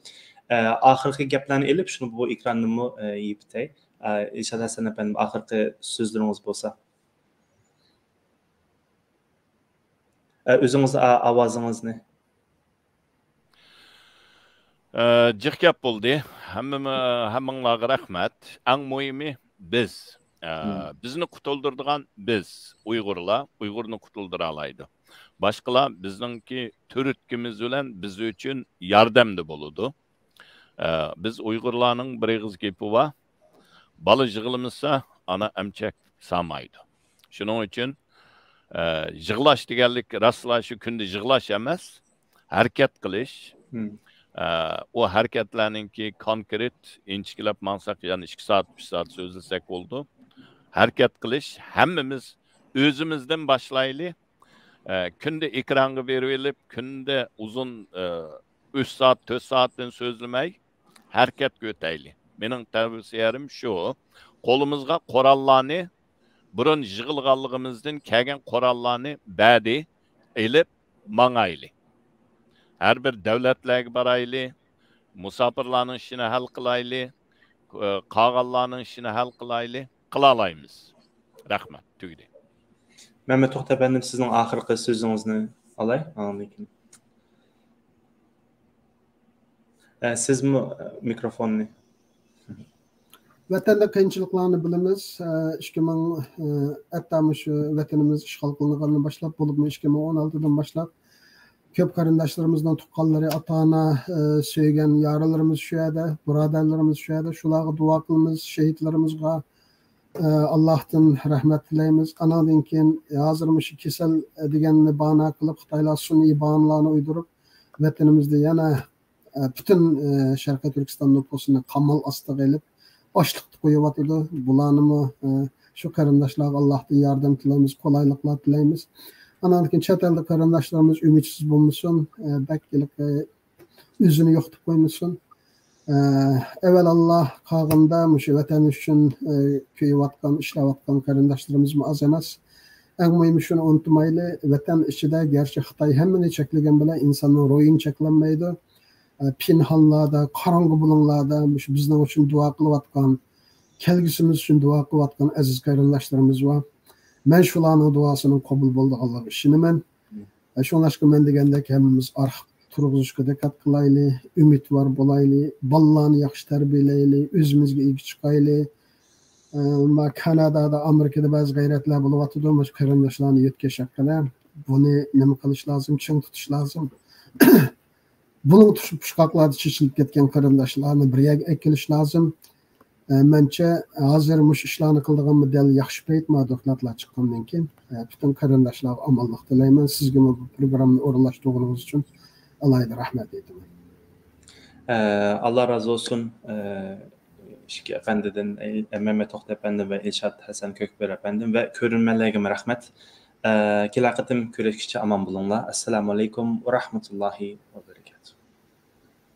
ئە، ئاخىرقى گەپلەرنى ئېلىپ، شۇنى بۇ ئېكراننىمۇ، ئە، يېپىتەي. ئە، ئىلشات ھەسەن ئەپەندىم، ئاخىرقى سۆزلىرىڭىز بولسا. ئە، ئۆزىڭىز ئا-، ئاۋازىڭىزنى. ئە، جىق گەپ بولدى. ھەممىمە-، ھەممىڭلارغا رەھمەت. ئەڭ مۇھىمى بىز. ئە، بىزنى قۇتۇلدۇرىدىغان بىز، ئۇيغۇرلار، ئۇيغۇرنى قۇتۇلدۇرالايدۇ. باشقىلار بىزنىڭكى تۈرتكىمىز بىلەن بىز ئۈچۈن ياردەمدە بولىدۇ. ئە، بىز ئۇيغۇرلارنىڭ بىر ئېغىز گېپى بار، بالا يىغلىمىسا، ئانا ئەمچەك سالمايدۇ. شۇنىڭ ئۈچۈن، ئە، يىغلاش دېگەنلىك راستلا شۇ كۈندە يىغلاش ئەمەس، ھەرىكەت قىلىش. ئە، ئۇ ھەرىكەتلەرنىڭكى كونكرېت، ئىنچىكىلەپ ماڭساق، يەنە ئىككى سائەت، ئۈچ سائەت سۆزلىسەك بولىدۇ. ھەرىكەت قىلىش، ھەممىمىز ئۆزىمىزدىن باشلايلى. ئە، كۈندە ئېكرانغا بېرىۋېلىپ، كۈندە ئۇزۇن، ئە، ئۈچ سائەت، تۆت سائەتتىن سۆزلىمەي، ھەرىكەتكە ئۆتەيلى. مېنىڭ تەۋسىيەم شۇ، قولىمىزغا قوراللارنى، بۇرۇن يىغىلغانلىقىمىزدىن كەلگەن قوراللارنى بەردى، ئېلىپ ماڭايلى. ھەر بىر دۆلەتلەرگە بارايلى، مۇساپىرلارنىڭ ئىشىنى ھەل قىلايلى، قالغانلارنىڭ ئىشىنى ھەل قىلايلى، قىلالايمىز. رەھمەت، تۈگىدى. مەمەت توختى ئەپەندىم، سىزنىڭ ئاخىرقى سۆزىڭىزنى ئالاي، ئاندىن كېيىن. ئە، سىزمۇ، ئە، مىكروفوننى. ۋەتەندە قىيىنچىلىقلارنى بىلىمىز. ئە، ئىككى مىڭ، ئە، ھەتتا مۇشۇ ۋەتىنىمىز ئىشغال قىلىنغاندىن باشلاپ، بولۇپمۇ ئىككى مىڭ ئون ئالتىدىن باشلاپ، كۆپ قېرىنداشلىرىمىزنىڭ تۇغقانلىرى، ئاتا-ئانا، ئە، سۆيگەن يارلىرىمىز شۇ يەردە، بۇرادەرلىرىمىز شۇ يەردە. شۇلارغا دۇئا قىلىمىز، شېھىتلىرىمىزغا، ئە، ئاللاھتىن رەھمەت تىلەيمىز. ئاناندىن كېيىن، ھازىر مۇشۇ كېسەل دېگەننى باھانە قىلىپ، خىتايلار سۈنئىي باھانىلارنى ئۇيدۇرۇپ، ۋەتىنىمىزدە يەنە، ئە، پۈتۈن، ئە، شەرقىي تۈركىستان نوپۇسىنى قامال ئاستىغا ئېلىپ، ئاچلىقتا قويۇۋاتىدۇ. بۇلارنىمۇ، ئە، شۇ قېرىنداشلارغا ئاللاھتىن ياردەم تىلەيمىز، قولايلىقلار تىلەيمىز. ئاناندىن كېيىن چەت ئەلدە قېرىنداشلىرىمىز ئۈمىدسىز بولمىسۇن، ئە، بەك ھېلىقى ئۆزىنى يوقىتىپ قويمىسۇن. ئە، ئەۋەلئاللا قالغاندا مۇشۇ ۋەتەن ئۈچۈن، ئە، كۆيۈۋاتقان، ئىشلەۋاتقان قېرىنداشلىرىمىزمۇ ئاز ئەمەس. ئەڭ مۇھىمى شۇنى ئۇنتۇمايلى، ۋەتەن ئىچىدە گەرچە خىتاي ھەممىنى چەكلىگەن بىلەن ئىنساننىڭ روھىنى چەكلەنمەيدۇ. ئە، پىنھانلاردا، قاراڭغۇ بۇلۇڭلاردا مۇشۇ بىزنىڭ ئۈچۈن دۇئا قىلىۋاتقان، كەلگۈسىمىز ئۈچۈن دۇئا قىلىۋاتقان ئەزىز قېرىنداشلىرىمىز بار. مەن شۇلارنىڭ دۇئاسىنىڭ قوبۇل بولىدىغانلىقىغا ئىشىنىمەن. ئە، شۇڭلاشقا مەن دېگەندەك ھەممىمىز ئارخىپ تۇرغۇزۇشقا دىققەت قىلايلى، ئۈمىدۋار بولايلى، بالىلارنى ياخشى تەربىيەلەيلى، ئۆزىمىزگە ئىگە چىقايلى. ئە، ما كانادادا، ئامېرىكىدا بەزى غەيرەتلەر بولۇۋاتىدۇ، مۇشۇ قېرىنداشلارنى يۆتكەش ھەققىدە. بۇنى نېمە قىلىش لازىم؟ چىڭ تۇتۇش لازىم. بۇلۇڭ پۇشقاقلاردا چېچىلىپ كەتكەن قېرىنداشلارنى بىر يەرگە ئەكېلىش لازىم. ئە، مەنچە، ھازىر مۇشۇ ئىشلارنى قىلىدىغانمۇ دەل ياخشى پەيت، ما دوكلاتلار چىققاندىن كېيىن. ئە، پۈتۈن قېرىنداشلارغا ئامانلىق تىلەيمەن. سىزگىمۇ بۇ پروگراممىنى ئورۇنلاشتۇرغىنىڭىز ئۈچۈن ئالاھىدە رەھمەت ئېيتىمەن. ئە، ئاللا رازى بولسۇن، ئە، ئىككى ئەپەندىدىن، ئە، مەمەت توختى ئەپەندىم ۋە ئىلشات ھەسەن كۆكبۆرە ئەپەندىم ۋە كۆرۈرمەنلەرگىمۇ رەھمەت. ئە، كېلەر قېتىم كۆرۈشكىچە ئامان بولۇڭلار. ئەسسالامۇ ئەلەيكۇم ۋە رەھمەتۇللاھى ۋە بەرىكاتۇھ.